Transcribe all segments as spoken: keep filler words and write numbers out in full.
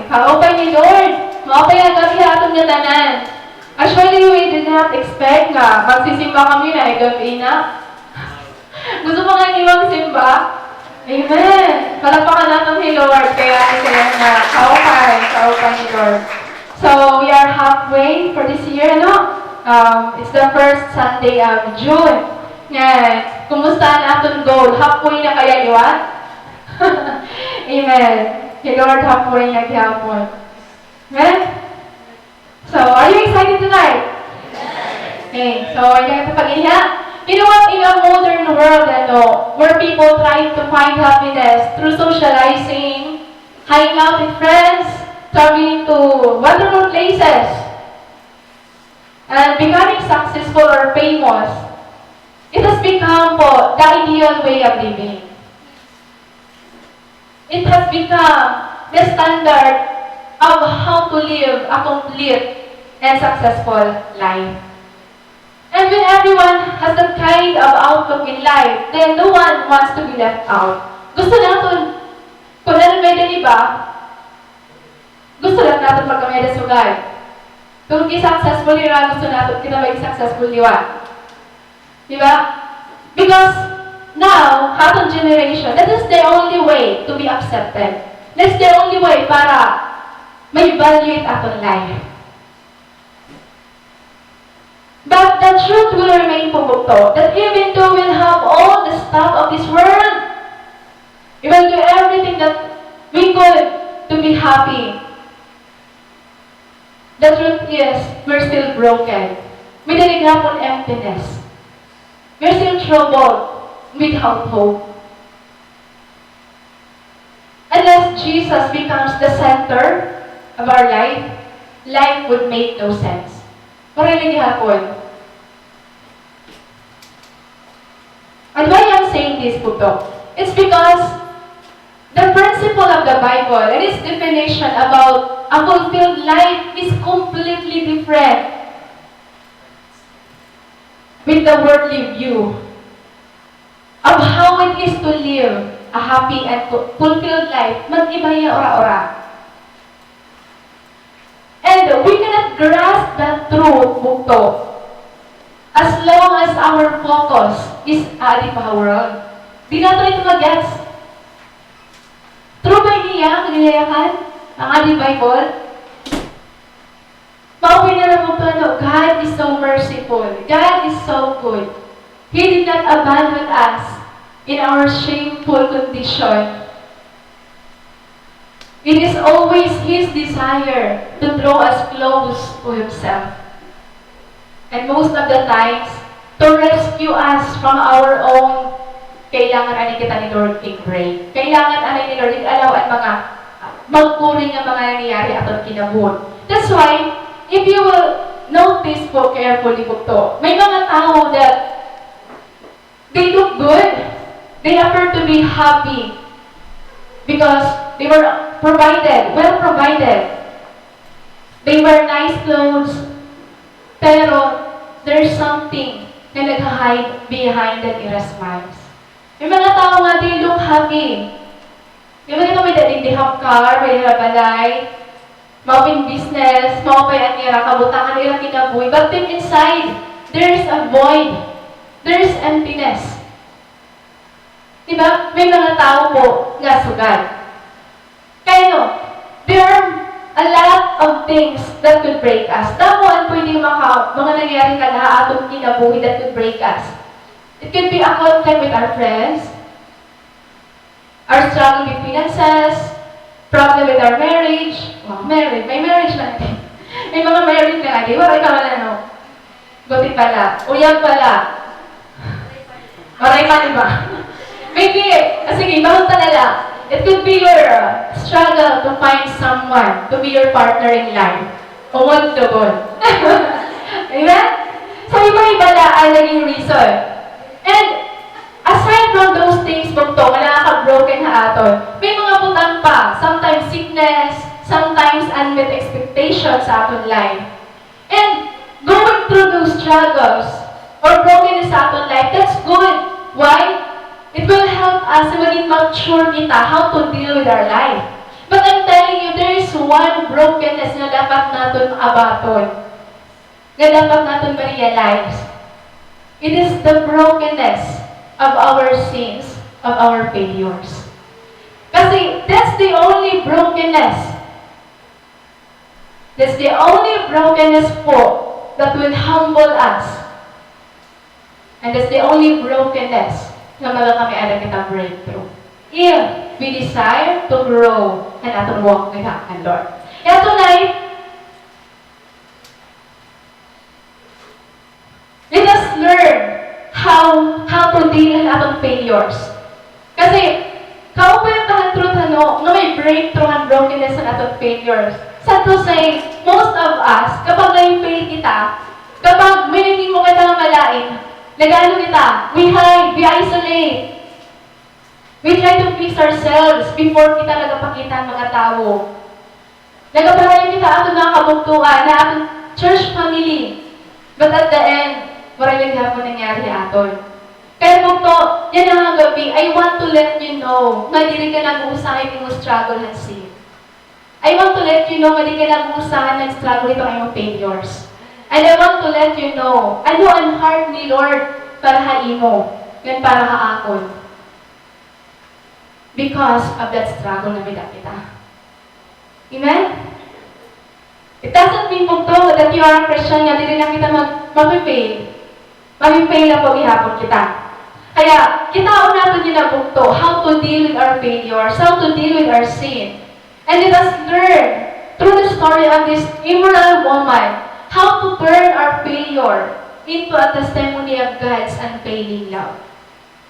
Kaupay ni Lord. Maupay nga gab-i ha aton ngatanan. Actually, we did not expect nga magsisimba kami na gab-i na. Gusto pa ngani magsimba? Amen. Palakpakan naton hi Lord. Kay, kay nga, kaupay, kaupay ni Lord. So, we are halfway for this year, no? Um, it's the first Sunday of June. Nga, kumusta an aton goal? Halfway na kaya liwat? Amen. Hi Lord, halfway na gihapon. Amen? So, are you excited tonight? Okay, so, ayaw ta pag-iha. You know what? In a modern world, ano, where people try to find happiness through socializing, hanging out with friends, traveling to wonderful places, and becoming successful or famous, it has become po the ideal way of living. It has become the standard of how to live a complete and successful life. And when everyone has that kind of outlook in life, then no one wants to be left out. Gusto naton, kun ano may iba, gusto la naton magkamay-ada sugad. Kun ki-successful hira, gusto naton kita maging successful liwat. Di ba? Because now, ha aton generation, that is the only way to be accepted. That's the only way para ma-evaluate aton life. But the truth will remain po, bugto, that even though we'll have all the stuff of this world, we will do everything that we could to be happy. The truth is, we're still broken. May diri gihapon emptiness. We're still troubled without hope. Unless Jesus becomes the center of our life, life would make no sense. Waray na gihapon. And why I'm saying this, bugto? It's because the principle of the Bible and its definition about a fulfilled life is completely different with the worldly view of how it is to live a happy and fu-, fulfilled life. Mag-iba hiya ura-ura. And we cannot grasp that truth, bugto, as long as our focus is adi pa ha world. Di naton ito ma-gets. True ba ini, ha, kagalayahan? An adi Bible? Maupay na la, bugto, ano, God is so merciful. God is so good. He did not abandon us in our shameful condition. It is always His desire to draw us close to Himself. And most of the times, to rescue us from our own, kailangan anay kita ni Lord ig-break. Kailangan anay ni Lord ig-allow an mga magkuring nga mga nangyayari ha aton kinabuhi. That's why, if you will notice po carefully, bugto, may mga tawo that they look good. They appear to be happy because they were provided, well provided. They wear nice clothes, pero there's something na nagha-hide behind that ira smiles. May mga tawo nga, they look happy. Di ba, di ba, may dadi, they have car, may dira balay, maupay an business, maupay an ira kabutangan, ira kinabuhi. But deep inside, there is a void. There is emptiness. Di ba? May mga tawo po nga sugad. Kay ano, there are a lot of things that could break us. Damo an pwede maka-, mga nangyari kalaha ha aton kinabuhi that could break us. It could be a conflict with our friends, our struggle with finances, problem with our marriage. Wow, marriage. May marriage na. May mga married na, di ba? Ikaw na, no? Guti pala. Uyab pala. Waray pa, di ba? Maybe, ah, sige, bahon ta na la. It could be your, uh, struggle to find someone to be your partner in life. Ungod lugod. Amen? So, iba-iba la an naging reason. And aside from those things, bugto, nga nakaka-broken ha aton, may mga butang pa. Sometimes sickness, sometimes unmet expectations sa aton life. And going through those struggles or brokenness sa aton life, that's good. Why? It will help us na maging mature kita how to deal with our life. But I'm telling you, there is one brokenness nga dapat naton maabaton, nga dapat naton ma-realize. It is the brokenness of our sins, of our failures. Kasi that's the only brokenness. That's the only brokenness po that will humble us. And that's the only brokenness nga magkamay-ada kita breakthrough. If we desire to grow an aton walk with the Lord. Kaya tonight, let us learn how, how to deal an aton failures. Kasi, kaupay an truth, ano, nga may breakthrough an brokenness an aton failures. Sad to say, most of us, kapag na-fail kita, kapag may nahimo kita nga malain, nag-ano kita, we hide, we isolate. We try to fix ourselves before kita nagapakita han mga tawo. Nagapadayon kita aton mga kabugtoan, ha aton church family. But at the end, waray la gihapon nangyari ha aton. Kaya bugto, yana nga gab-i, I want to let you know nga diri ka nag-uusahay it imo struggle han sin. I want to let you know nga diri ka nag-uusahay nag-struggle hiton imo failures. And I want to let you know, ano an heart ni Lord para ha imo, ngan para ha akon. Because of that struggle nga may-ada kita. Amen? It doesn't mean bugto that you are a Christian nga diri na kita mag-, mafe-fail. Mafe-fail la po gihapon kita. Kaya, kitaon naton yana bugto, how to deal with our failures, how to deal with our sin. And let us learn through the story of this immoral woman how to turn our failure into a testimony of God's unfailing love.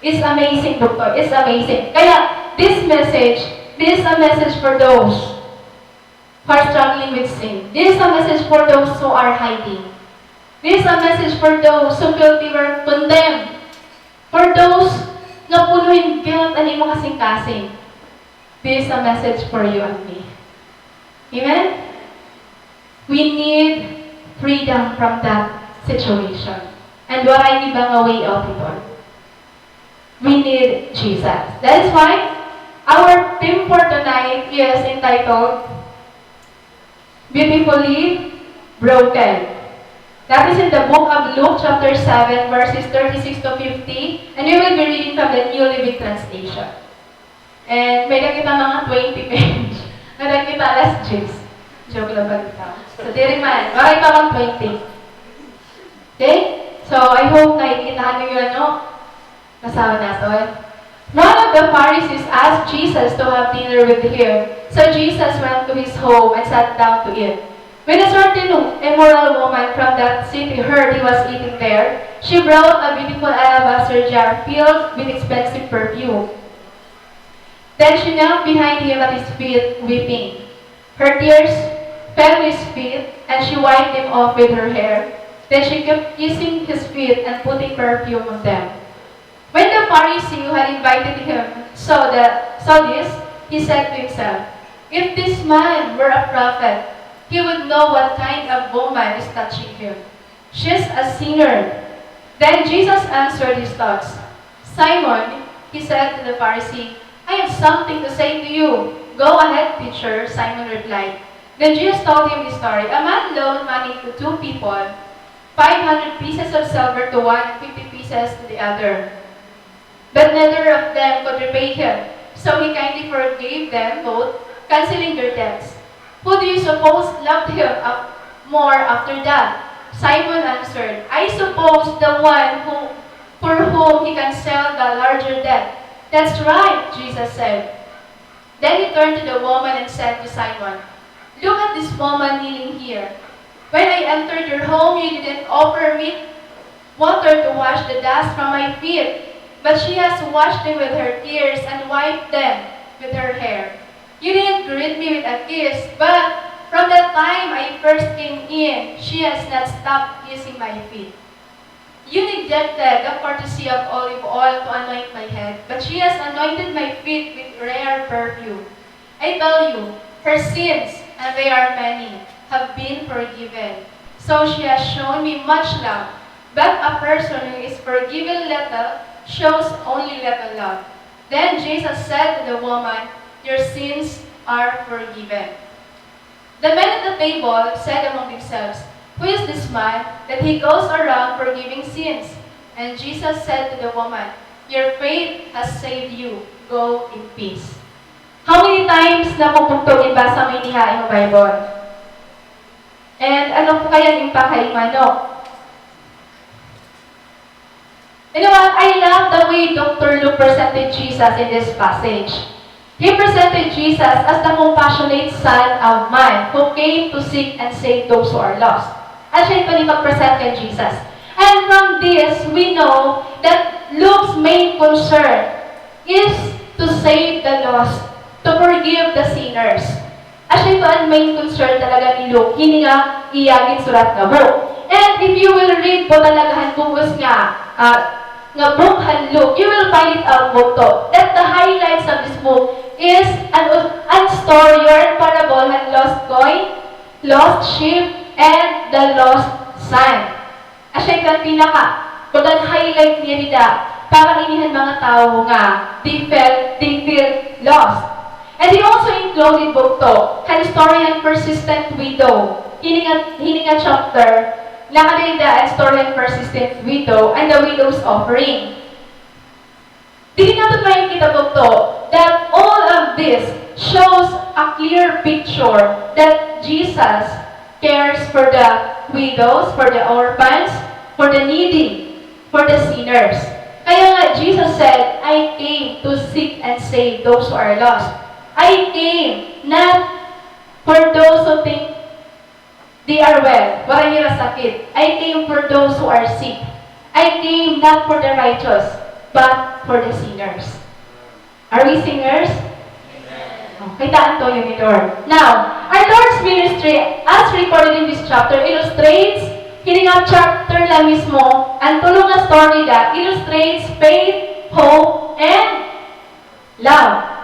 It's amazing, bugto. It's amazing. Kaya, this message, this is a message for those who are struggling with sin. This is a message for those who are hiding. This is a message for those who feel they were condemned. For those nga puno hin guilt an imo kasingkasing. This is a message for you and me. Amen? We need freedom from that situation. And waray iba nga way out hiton. We need Jesus. That is why our theme for tonight is entitled Beautifully Broken. That is in the book of Luke chapter seven, verses thirty-six to fifty, and we will be reading from the New Living Translation. And may-ada kita mga twenty page. May-ada kita alas diyes. Joke lang ba kita? So, diri man. Waray pa man twenty. Okay? So, I hope nakikita niyo yun, no? Basahan naton. One of the Pharisees asked Jesus to have dinner with him. So Jesus went to his home and sat down to eat. When a certain immoral woman from that city heard he was eating there, she brought a beautiful alabaster jar filled with expensive perfume. Then she knelt behind him at his feet, weeping. Her tears fell to his feet, and she wiped them off with her hair. Then she kept kissing his feet and putting perfume on them. When the Pharisee who had invited him saw that, saw this, he said to himself, "If this man were a prophet, he would know what kind of woman is touching him. She's a sinner." Then Jesus answered his thoughts. "Simon," he said to the Pharisee, "I have something to say to you." "Go ahead, teacher," Simon replied. Then Jesus told him this story. A man loaned money to two people, five hundred pieces of silver to one and fifty pieces to the other. But neither of them could repay him. So he kindly forgave them both, canceling their debts. "Who do you suppose loved him up more after that?" Simon answered, "I suppose the one who, for whom he canceled the larger debt." "That's right," Jesus said. Then he turned to the woman and said to Simon, "Look at this woman kneeling here. When I entered your home, you didn't offer me water to wash the dust from my feet, but she has washed them with her tears and wiped them with her hair. You didn't greet me with a kiss, but from the time I first came in, she has not stopped kissing my feet. You neglected the courtesy of olive oil to anoint my head, but she has anointed my feet with rare perfume. I tell you, her sins, and they are many, have been forgiven. So she has shown me much love. But a person who is forgiven little shows only little love." Then Jesus said to the woman, "Your sins are forgiven." The men at the table said among themselves, "Who is this man that he goes around forgiving sins?" And Jesus said to the woman, "Your faith has saved you. Go in peace." How many times na mo bugto ginbasa mo ini ha imo Bible? And ano po kaya an impact ha imo manok? You know what? I love the way Doctor Luke presented Jesus in this passage. He presented Jesus as the compassionate Son of Man who came to seek and save those who are lost. Asya ito an pag-present kan Jesus. And from this, we know that Luke's main concern is to save the lost, to forgive the sinners. Asya ito an main concern talaga ni Luke, hini nga iya ginsurat nga book. And if you will read po talaga han bug-os nga, ah, nga book han Luke, you will find it out po to, that the highlights of this book is an, an story or an parable han lost coin, lost sheep, and the lost son. Asya ito an pinaka, bagan highlight niya dida, para ini han mga tawo nga they felt, they feel lost. And he also included bugto han istorya han persistent widow. Hini nga, hini nga chapter, nakadida an istorya han persistent widow and the widow's offering. Diri naton makikita bugto that all of this shows a clear picture that Jesus cares for the widows, for the orphans, for the needy, for the sinners. Kaya nga, Jesus said, "I came to seek and save those who are lost." I came not for those who think they are well, waray hira sakit. I came for those who are sick. I came not for the righteous, but for the sinners. Are we sinners? Oh, kitaa an toyo ni Lord. Now, our Lord's ministry, as recorded in this chapter, illustrates, hini nga chapter la mismo, an tulo nga story la, illustrates faith, hope, and love.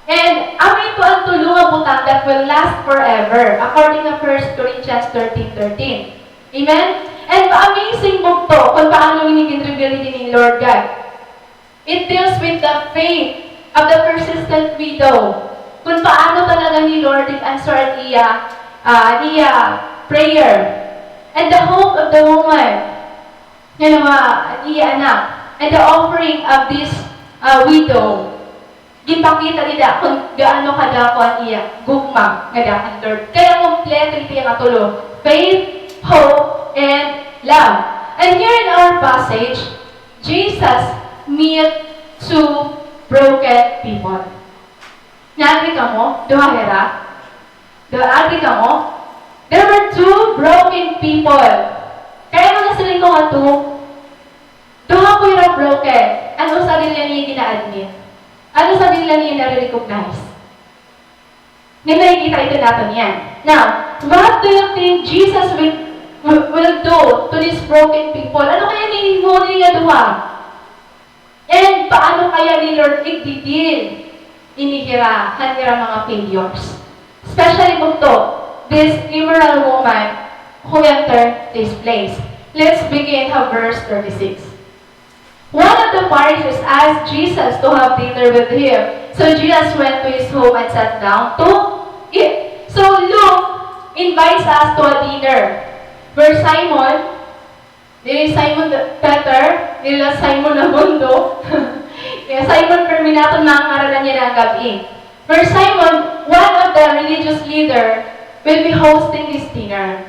And amo ito an tulo nga butang that will last forever, according to First Corinthians thirteen thirteen. Amen? And ma-amazing bugto kon paano ini gin-reveal ni Lord God. It deals with the faith of the persistent widow. Kon paano talaga ni Lord gin-answer an iya, ah, an iya prayer. And the hope of the woman. Nga nawa, an iya anak. And the offering of this, ah, widow. Ginpakita dida kon gaano kadako an iya gugma ngada kan Lord. Kaya kompleto ito nga tulo. Faith, hope, and love. And here in our passage, Jesus meet two broken people. Na-agree kamo? Duha hira? Do agree kamo? There were two broken people. Kay ano nasiring ko nga two? Duha ko hira broken. An usa diri la niya gina-admit. An usa diri la niya nare-recognize. Ngan nakikita ito naton niyan. Now, what do you think Jesus will, will, will do to these broken people? Ano kaya an hihimo hini nga duha? And paano kaya ni Lord igdi-deal ini hira han ira mga failures? Especially bugto, this immoral woman who entered this place. Let's begin ha verse thirty-six. One of the Pharisees asked Jesus to have dinner with him. So Jesus went to his home and sat down to eat. So Luke invites us to a dinner where Simon Diri Simon Peter, diri la Simon Abundo. Kay Simon Perminato an mga ngaranan niya ngada gab-i. First Simon, one of the religious leader, will be hosting this dinner.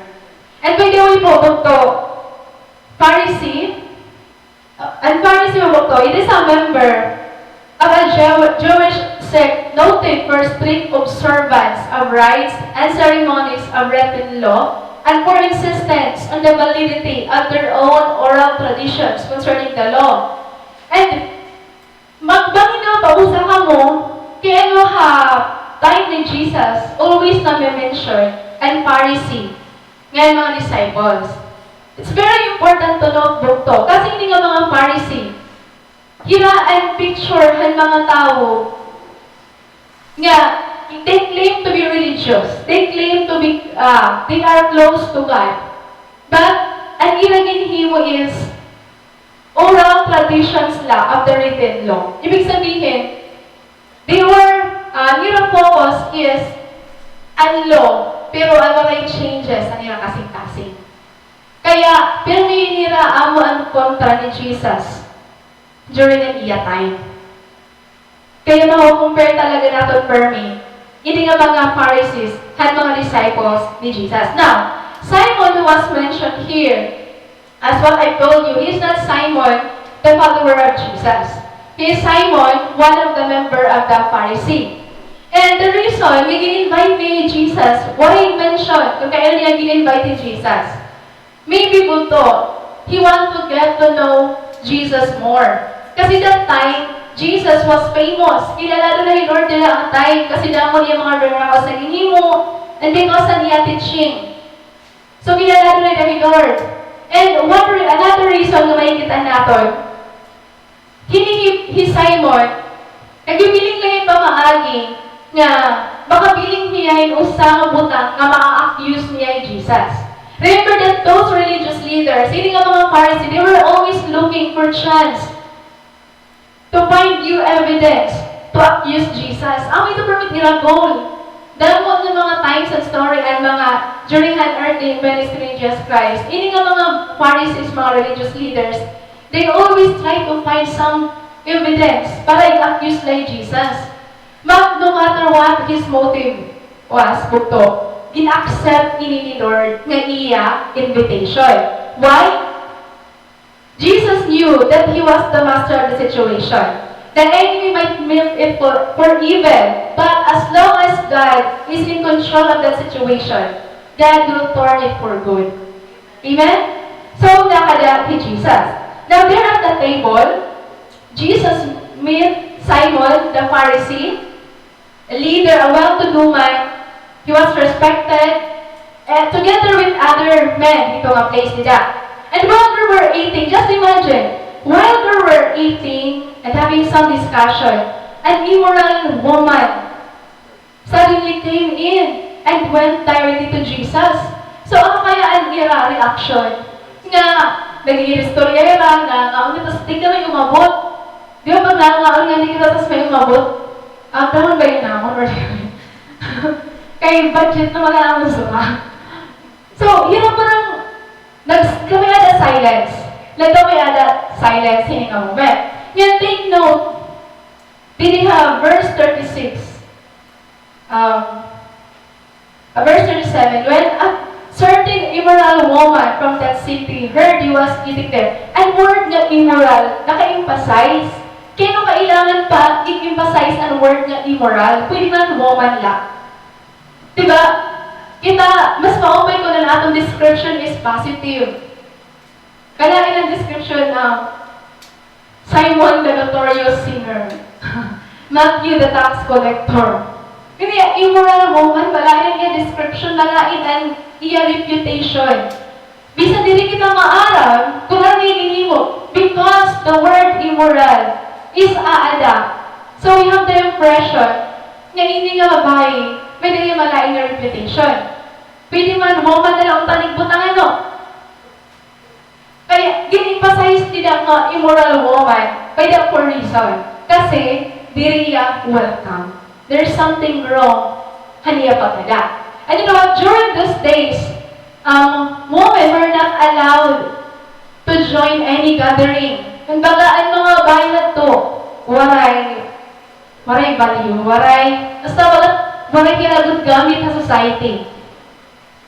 And by the way po, bugto, Pharisee, uh, an Pharisee po bugto, it is a member of a Jew-, Jewish sect noted for strict observance of rites and ceremonies of written law and for insistence on the validity of their own oral traditions concerning the law. And magpaminaw pa usa kamo, kay ano ha time ni Jesus, always name-mention an Pharisee ngan mga disciples. It's very important to note bugto, kasi ini nga mga Pharisee, hira an picture han mga tawo nga they claim to be religious, they claim to be, ah, they are close to God. But an ira ginhimo is oral traditions la of the written law. Ibig sabihin, they were, ah, an ira focus is an law Pero an waray changes an ira kasingkasing. Kaya, pirmi nira amo an kontra ni Jesus during an iya time. Kaya maho-compare talaga naton pirmi ini nga mga Pharisees han mga disciples ni Jesus. Now, Simon, who was mentioned here, as what I told you, he is not Simon, the follower of Jesus. He is Simon, one of the member of the Pharisee. And the reason nga gin-invite niya hi Jesus, waray mention kon kay ano niya gin-invite hi Jesus. Maybe bugto, he want to get to know Jesus more. Kasi that time, Jesus was famous. Kilala na hi Lord dida an time kasi damo niya mga miracles nga ginhimo, and because an iya teaching. So, kilala na hi Lord. And one re-, another reason nga makikita naton, hini hi, hi Simon, nagpipiling la hin pamaagi nga makabiling hiya hin usa nga butang nga maa-accuse niya hi Jesus. Remember that those religious leaders, hini nga mga Pharisee, they were always looking for chance to find new evidence to accuse Jesus. Amo ito pirmi it ira goal. Damo nga mga times and story an mga during han earthly ministry ni Jesus Christ. Ini nga mga Pharisees, mga religious leaders, they always try to find some evidence para i-accuse la hi Jesus. But no matter what his motive was, bugto, gin-accept ini ni Lord nga iya invitation. Why? Jesus knew that he was the master of the situation. The enemy might mean it for, for evil, but as long as God is in control of that situation, God will turn it for good. Amen? So, nakada hi Jesus. Now, there at the table, Jesus meet Simon the Pharisee, a leader, a well-to-do man. He was respected, eh, together with other men, ito nga place nila. And while they were eating, just imagine, while they were eating and having some discussion, an immoral woman suddenly came in and went directly to Jesus. So, ano kaya an ira reaction? Nga, nag-iiristorya ira nga, nga, ano, tas di kami umabot. Di ba, pag nangaon nga, di kita, tas may umabot? Ang tahon ba yun namon? Or kay budget na mga namon sa mga. So, hirap pa ng, nags-, kami ada silence. Nagkami ada silence, hini nga moment. Yan, take note. Diri ha verse thirty-six. Um, uh, verse thirty-seven, when a certain immoral woman from that city heard he was eating there, an word nga immoral, naka-emphasize. Kay ano kailangan pa i-emphasize an word nga immoral? Pwede man woman la. Diba? Kita, mas maupay kon an aton description is positive. Kalain an description nga, Simon the notorious sinner. Matthew the tax collector. Kini immoral woman, malain an iya description, malain an iya reputation. Bisan diri kita maaram kon ano iya ginhimo, because the word immoral is aada. So we have the impression nga ini nga babaye may-ada hiya malain nga reputation. Pwede man woman na la unta an igbutangan, no? Kay gin-emphasize nila nga immoral woman by the poor reason. Kasi diri hiya welcome. There's something wrong han iya pagkada. And you know what? During those days, um, women were not allowed to join any gathering. Kumbaga, an mga babaye ngadto, waray, waray value, waray, basta wala, waray hiya gud gamit ha society.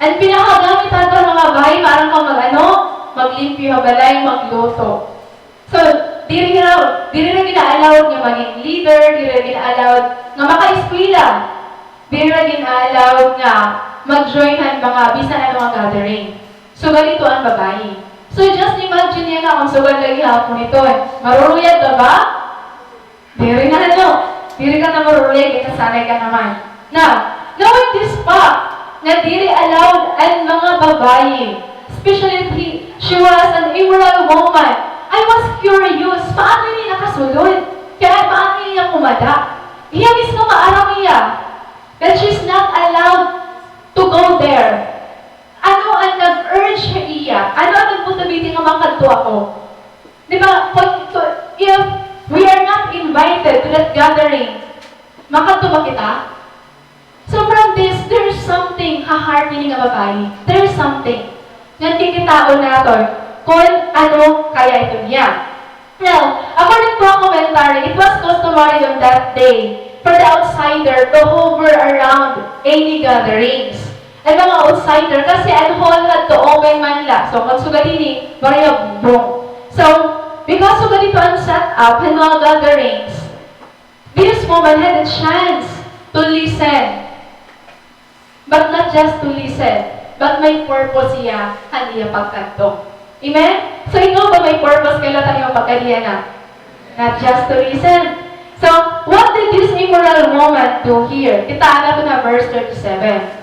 An pinakagamit aton mga babaye, maaram ka mag-ano, maglimpyo ha balay, magluto. So, diri ra, diri ra gina-allowed nga maging leader, diri ra gina-allowed nga makaeskwela. Diri ra gina-allowed nga mag-join han mga bisan ano nga gathering. So, ganito an babaye. So, just imagine niya na kon sugad la gihapon ito. Maruruyag ka ba? Diri na, ano? Diri ka na maruruyag, ikasanay ka naman. Now, knowing this fact, nga diri allowed an mga babaye, especially if he, she was an immoral woman, I was curious, paano ini nakasulod? Kaya paano ini nakumada? Hiya mismo maaram hiya that she's not allowed to go there. Ano an nag-urge ha iya? Ano an nagmotivate nga makadto ako? Di ba, pag, if we are not invited to that gathering, makadto ba kita? So from this, there is something ha heart hini nga babayi. There's something. Ngan kikitaon naton kon ano kaya ito niya. Now, according to a commentary, it was customary on that day for the outsider to hover around any gatherings. An mga outsider, kasi an hall hadto open man la. So, kon sugad hini, waray bubong. So, because sugad hito an setup han mga gatherings, this woman had a chance to listen. But not just to listen, but may purpose hiya han iya pagkadto. Amen? So, ikaw ba may purpose ka la han imo pagkadi yana? Not just to listen. So, what did this immoral woman do here? Kitaa naton ha verse thirty-seven.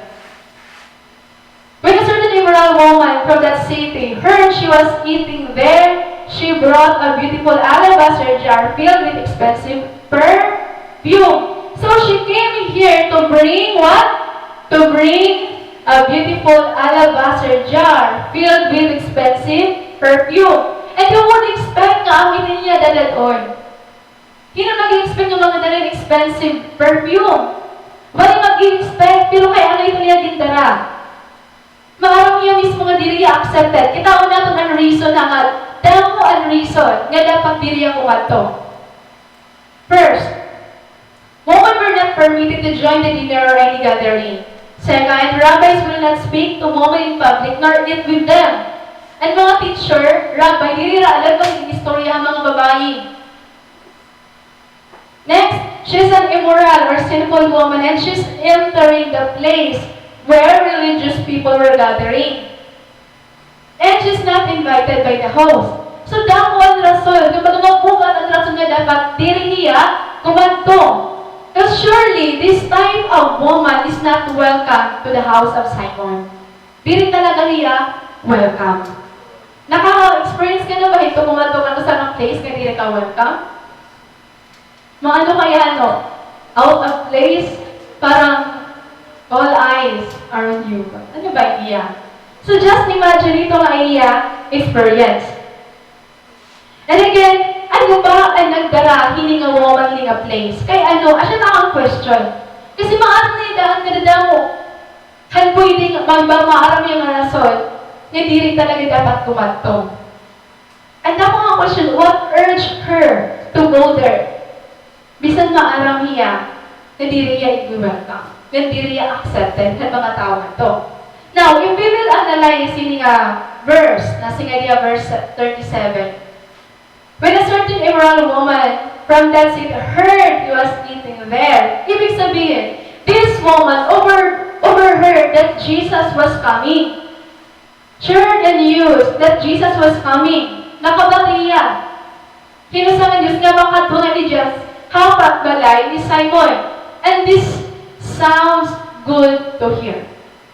When a certain immoral woman from that city heard she was eating there, she brought a beautiful alabaster jar filled with expensive perfume. So she came here to bring what? To bring a beautiful alabaster jar filled with expensive perfume. And you would expect nga an ito niya dadad-on. Hin-o nag-i-expect nga mga dara hin expensive perfume? Waray mag-i-expect, pero kay ano ito niya gindara? Maaram hiya mismo nga diri hiya accepted. Kitaon naton an reason, ha, nga damo an reason nga dapat diri hiya kumadto. First, women were not permitted to join the dinner or any gathering. Second, rabbis will not speak to women in public nor eat with them. An mga teacher, rabbi, diri hira alagad mag-istorisyo ha mga babayi. Next, she's an immoral or sinful woman, and she's entering the place where religious people were gathering. And she's not invited by the host. So, damo an rason, kumbaga, mabugat an rason nga dapat diri hiya kumadto. 'Cause surely, this type of woman is not welcome to the house of Simon. Diri talaga hiya welcome. Naka-experience ka na ba hito, kumadto ka sa usa nga place nga diri ka welcome? Mga ano kaya, ano? Out of place? Parang all eyes are on you. Ano ba iya? So just imagine ito nga iya experience. And again, ano ba an nagdara hini nga woman hini nga place? Kay ano, asya na an question. Kasi maaram na ida an kadadamo han pwede nga magba-, maaram niya nga rason nga diri talaga dapat kumadto. And ako nga question, what urged her to go there? Bisan maaram hiya nga diri hiya igwi-welcome, nga diri hiya accepted han mga tawo hadto. Now, if we will analyze ini nga verse, nasiring nga diha verse thirty-seven, when a certain immoral woman from that city heard he was eating there, ibig sabihin, this woman over-, overheard that Jesus was coming. She heard the news that Jesus was coming. Nakabati hiya hin usa nga news nga makadto ngani Jesus ha balay ni Simon. And this sounds good to hear.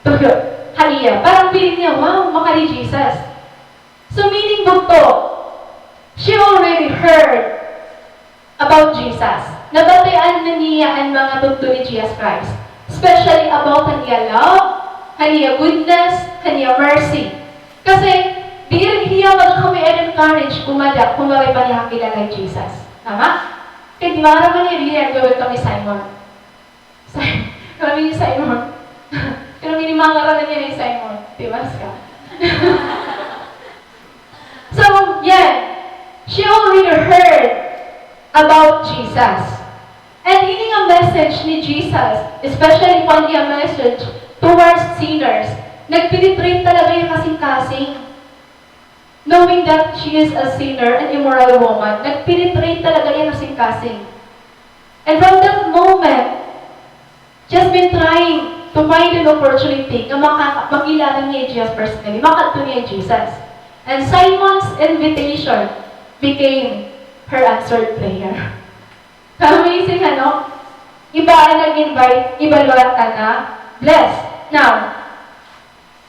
To hear. Ha iya. Parang feeling niya, "Wow, makadi Jesus." So meaning, bugto, she already heard about Jesus. Nabatian na niya an mga tudlo ni Jesus Christ, especially about han iya love, han iya goodness, han iya mercy. Kasi diri hiya magkakamay-ada hin courage kumada kon waray pa niya kakilala hi Jesus. Tama? Kay di maaram man niya, diri hiya welcome ni Simon. Kami ni Simon. Kami ni mga karana niya ni Simon. Tiwas ka. So, yan. She already heard about Jesus. And ini nga message ni Jesus, especially kon iya message towards sinners, nag-penetrate talaga hiya kasingkasing. Knowing that she is a sinner, an immoral woman, nag-penetrate talaga hiya kasingkasing. And from that moment, she has been trying to find an opportunity nga maka-, makilala niya hi Jesus personally, makadto niya hi Jesus. And Simon's invitation became her answered prayer. Amazing, ano? Iba an nag-invite, iba liwat an na-bless. Now,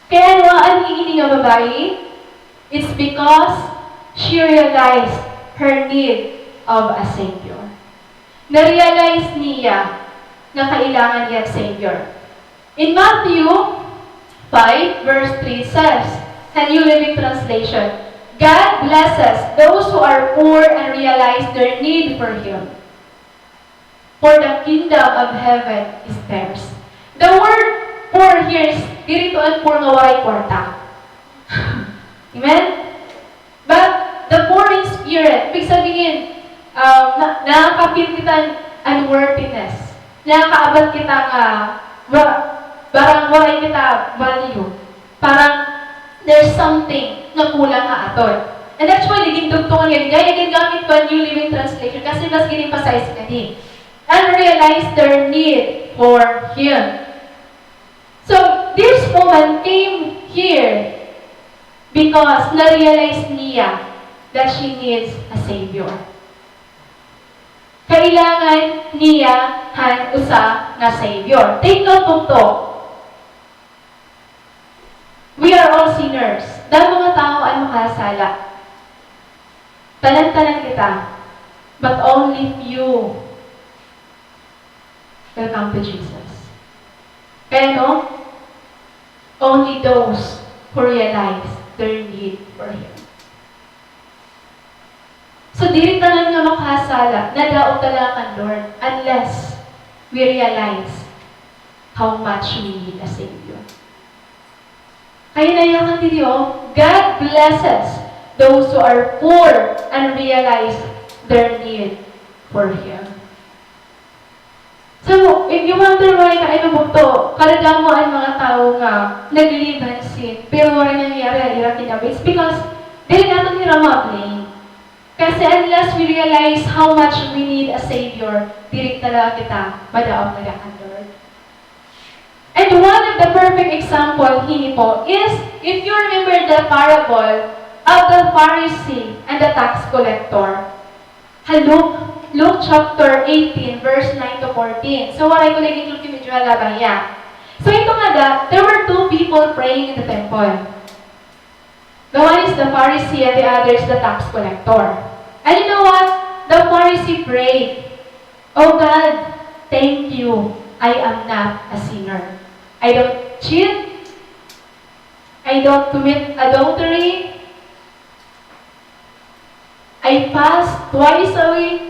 kay ano an ini nga babayi? It's because she realized her need of a Savior. Na-realize niya nga kailangan niya Savior. In Matthew five, verse three, it says, in New Living Translation, "God blesses those who are poor and realize their need for Him. For the kingdom of heaven is theirs." The word poor here is Diri ito an poor nga waray kwarta. Amen? But the poor in spirit, ibig sabihin, um, na, nakaka-feel kita unworthiness. Nakakaabat kita nga, wa-, parang waray kita value. Parang there's something nga kulang ha aton. And that's why naging dugtungan nga, kaya gingamit ko an New Living Translation kasi mas gin-emphasize kani. And realize their need for Him. So, this woman came here because na-realize niya that she needs a Savior. Kailangan niya han usa nga Savior. Take note, bugto. We are all sinners. Damo nga tawo an makasala. Tanan-tanan kita. But only few will come to Jesus. Kaya no, only those who realize their need for Him. So, diri tanan nga makasala, nadaot talaga kan Lord unless we realize how much we need a Savior. Kaya nayakan diri, oh, God blesses those who are poor and realize their need for Him. So, if you wonder why, kay ano bugto, kadadamo an mga tawo nga nag-live han sin, pero waray nangyayari an ira kinabuhi, it's because diri naton hira ma-blame. Kasi unless we realize how much we need a Savior, diri talaga kita madaot nga kan Lord. And one of the perfect example hini po is, if you remember the parable of the Pharisee and the tax collector. Ha Luke, Luke chapter eighteen, verse nine to fourteen. So, waray ko nag-include kay medyo halaba hiya. So, ito nga da, there were two people praying in the temple. The one is the Pharisee and the other is the tax collector. And you know what? The Pharisee prayed, "Oh God, thank you. I am not a sinner. I don't cheat. I don't commit adultery. I fast twice a week.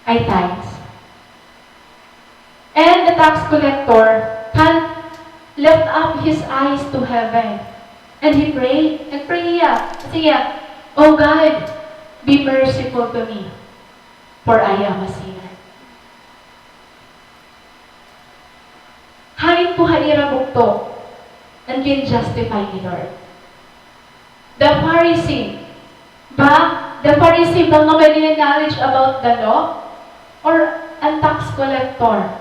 I tithe." And the tax collector can't lift up his eyes to heaven. And he prayed, nag-pray hiya. Siring hiya, "Oh God, be merciful to me, for I am a sinner." Hain po ha ira bugto an gin-justify ni Lord? The Pharisee. Ba, the Pharisee ba nga may knowledge about the law? Or an tax collector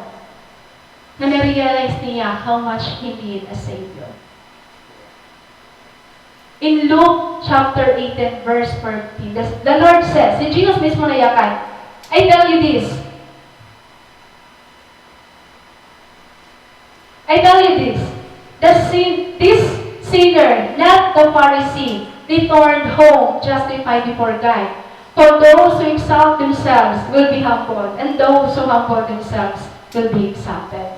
nga na-realize niya how much he need a Savior? In Luke chapter eighteen, verse fourteen, the, the Lord says, si Jesus mismo nayakan, "I tell you this, I tell you this, the sin, this sinner, not the Pharisee, returned home justified before God. For those who exalt themselves will be humbled, and those who humble themselves will be exalted."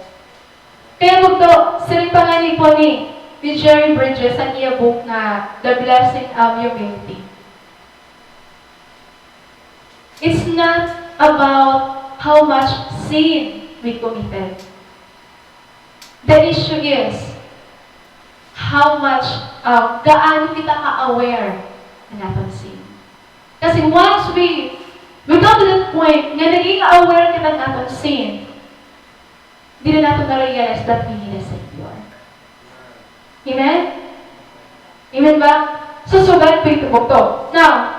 Kaya bugto, siring pa ngani po ni, ni Jerry Bridges an iya book nga The Blessing of Humility. It's not about how much sin we committed. The issue is how much, um, gaano kita ka-aware han aton sin. Kasi once we, we come to that point nga naging aware kita han aton sin, diri naton na-realize that we need a Savior. Amen? Amen ba? So, sugad po ito bugto. Now,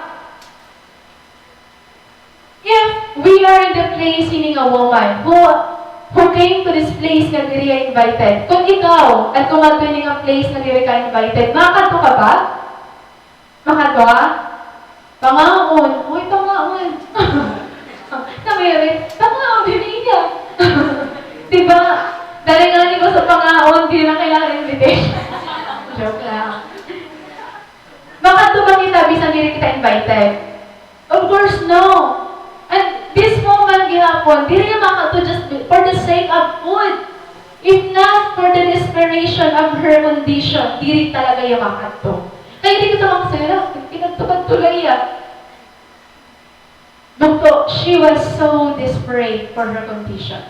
if we are in the place hini nga woman who, who came to this place nga diri hiya invited, kon ikaw adto ngadto hini nga place nga diri ka invited, makadto ka ba? Makadto ka? Pangaon. Uy, pangaon. Namirit. Pangaon, diri hiya. Di ba? Dali ngani basta pangaon, diri na kailangan invitation. Joke lang. Makadto ba kita bisan diri kita invited? Of course, no. And this woman gihapon, diri hiya makadto just be-, for the sake of food. If not for the desperation of her condition, diri talaga hiya makadto. Kay diri kita makasira, kinadto-kadto la hiya. Bugto, she was so desperate for her condition.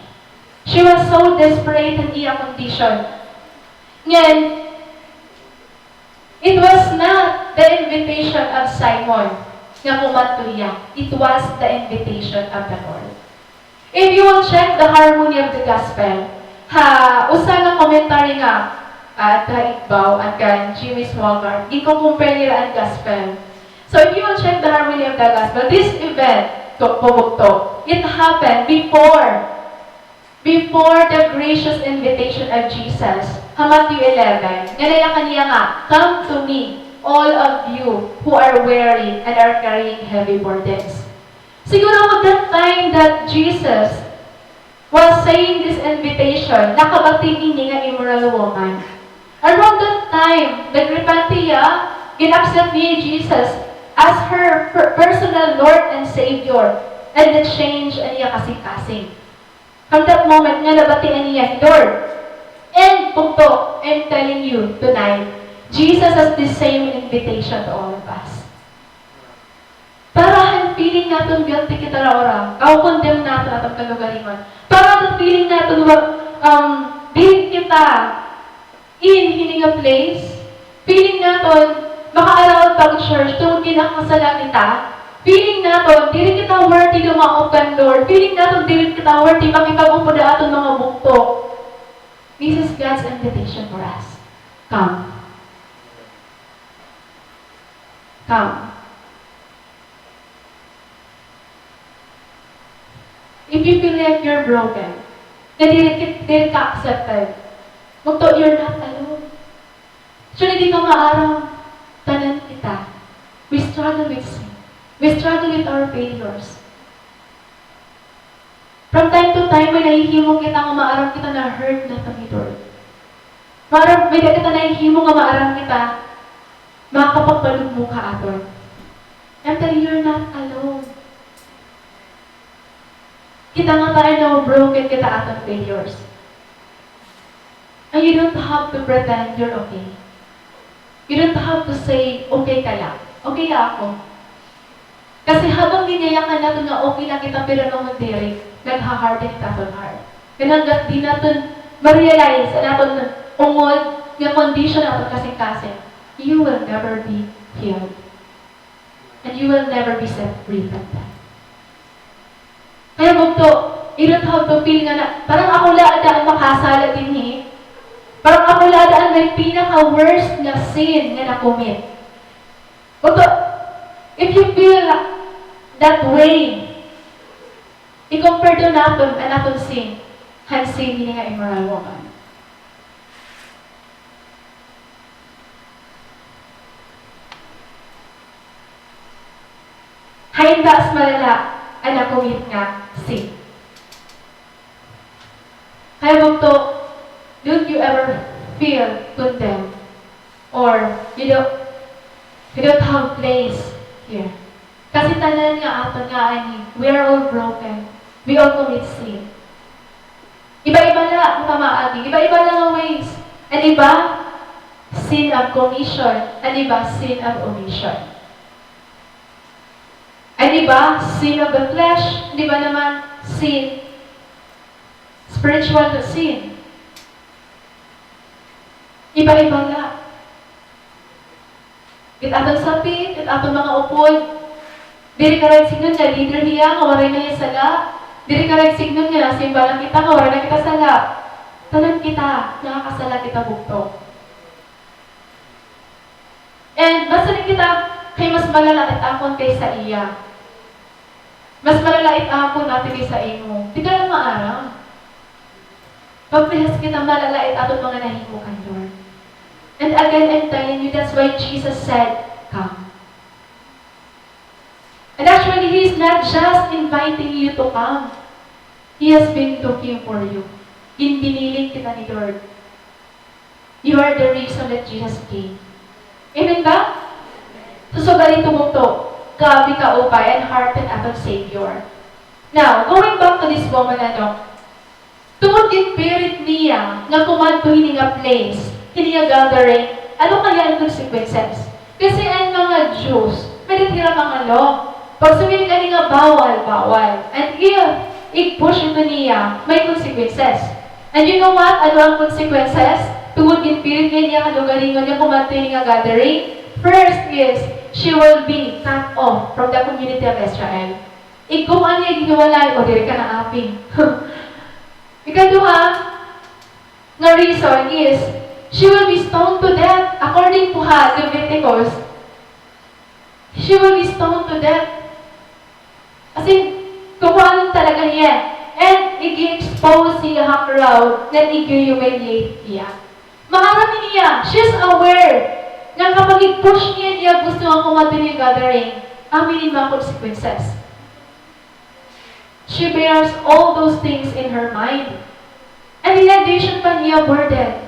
She was so desperate han iya condition. Ngan, it was not the invitation of Simon nga kumadto hiya. It was the invitation of the Lord. If you will check the harmony of the gospel, ha usa nga commentary nga, ah, adto ha igbaw, an kan Jimmy Swaggart, ginko-compare nira an gospel. So if you will check the harmony of the gospel, this event, to, pabugto, it happened before, before the gracious invitation of Jesus. Ha Matthew eleven, nga nayakan niya nga, "Come to me, all of you who are weary and are carrying heavy burdens." Siguro, that time that Jesus was saying this invitation, nakabati ini nga immoral woman. Around that time, nagrepent hiya, gin-accept niya hi Jesus as her per-, personal Lord and Savior, and na-change an iya kasingkasing. From that moment nga nabatian niya hi Lord. And, bugto, I'm telling you tonight, Jesus has the same invitation to all of us. Para han feeling naton guilty kita ra, ora, kaw-condemn naton aton kalugaringon. Para han feeling naton wa-, um, diri kita in hini nga place, feeling naton maka-allowed pa ha church tungod kay nakasala kita. Feeling naton diri kita worthy dumaop kan Lord. Feeling naton diri kita worthy makipag-upod ha aton mga bugto. This is God's invitation for us. Come. Come. If you feel like you're broken, na diri kit-, diri ka accepted, bugto, you're not alone. Actually, di ka maaram. Tanan kita. We struggle with sin. We struggle with our failures. From time to time, may nahihimo kita nga maaram kita na hurt naton hi Lord. Maaram, may-ada kita nahihimo nga maaram kita makapagpanugmok ha aton. I'm telling you, you're not alone. Kita nga tawo, broken kita aton failures. And you don't have to pretend you're okay. You don't have to say, "Okay ka la. Okay la ako." Kasi habang ginyayakan naton nga okay la kita, pero ngan diri, nagha-harden it aton heart. Kay hanggat di naton ma-realize an aton ungod nga condition, aton kasingkasing, you will never be healed. And you will never be set free from that. Kaya bugto, you don't have to feel nga na, parang ako la ada an makasala dinhi. Parang ako la ada an may pinaka-worst nga sin nga na-commit. Bugto, if you feel that way, i-compare daw naton an aton sin han sin hini nga immoral woman. Hain ba as malala an na-commit nga sin? Kaya bugto, don't you ever feel condemned or you don't, you don't have place here. Kasi tanan nga aton nga ani, we are all broken. We all commit sin. Iba-iba la nga pamaagi, iba-iba la nga ways. An iba, sin of commission. An iba, sin of omission. An iba, sin of the flesh. An iba naman, sin, spiritual na sin. Iba-iba la. It aton sapi, it aton mga upod. Diri ka ra'y sidngon nga leader hiya, nga waray na hiya sala. Diri ka ra'y sidngon nga nasimba na kita, nga waray na kita sala. Tanan kita, nakakasala kita bugto. And basta rin kita, kay mas malala it akon kaysa iya. Mas malala it akon, ate, kaysa imo. Di ka na maaram. Parehas kita malala it aton mga nahimo kan Lord. And again, I'm telling you, that's why Jesus said, "Come." And actually, He is not just inviting you to come. He has been looking for you. Ginbiniling kita ni Lord. You are the reason that Jesus came. Amen ba? Susugad ito bugto, grabe kaupay an heart han aton Savior. Now, going back to this woman, ano, tungod ginpirit niya nga kumadto hini nga place, hini nga gathering, ano kaya an consequences? Kasi an mga Jews, may-ada hira mga law. Pag sumili ka ani nga bawal, bawal. And if ig-push ito niya, may consequences. And you know what? Ano an consequences? Tungod ginpilit niya iya kalugaringon nga kumadto hini nga gathering, first is, she will be cut off from the community of Israel. Igkukuan niya, ighiwalay, o diri ka na api. Ikaduha nga reason is, she will be stoned to death. According po ha Leviticus, she will be stoned to death. As in, kukuan talaga niya. And ig-expose niya ha crowd, then ig-humiliate niya. Maaram niya, she's aware nga kapag i-push niya, niya gusto nga kumadto hini nga gathering, amo ini mga consequences. She bears all those things in her mind. And in addition pa niya burden,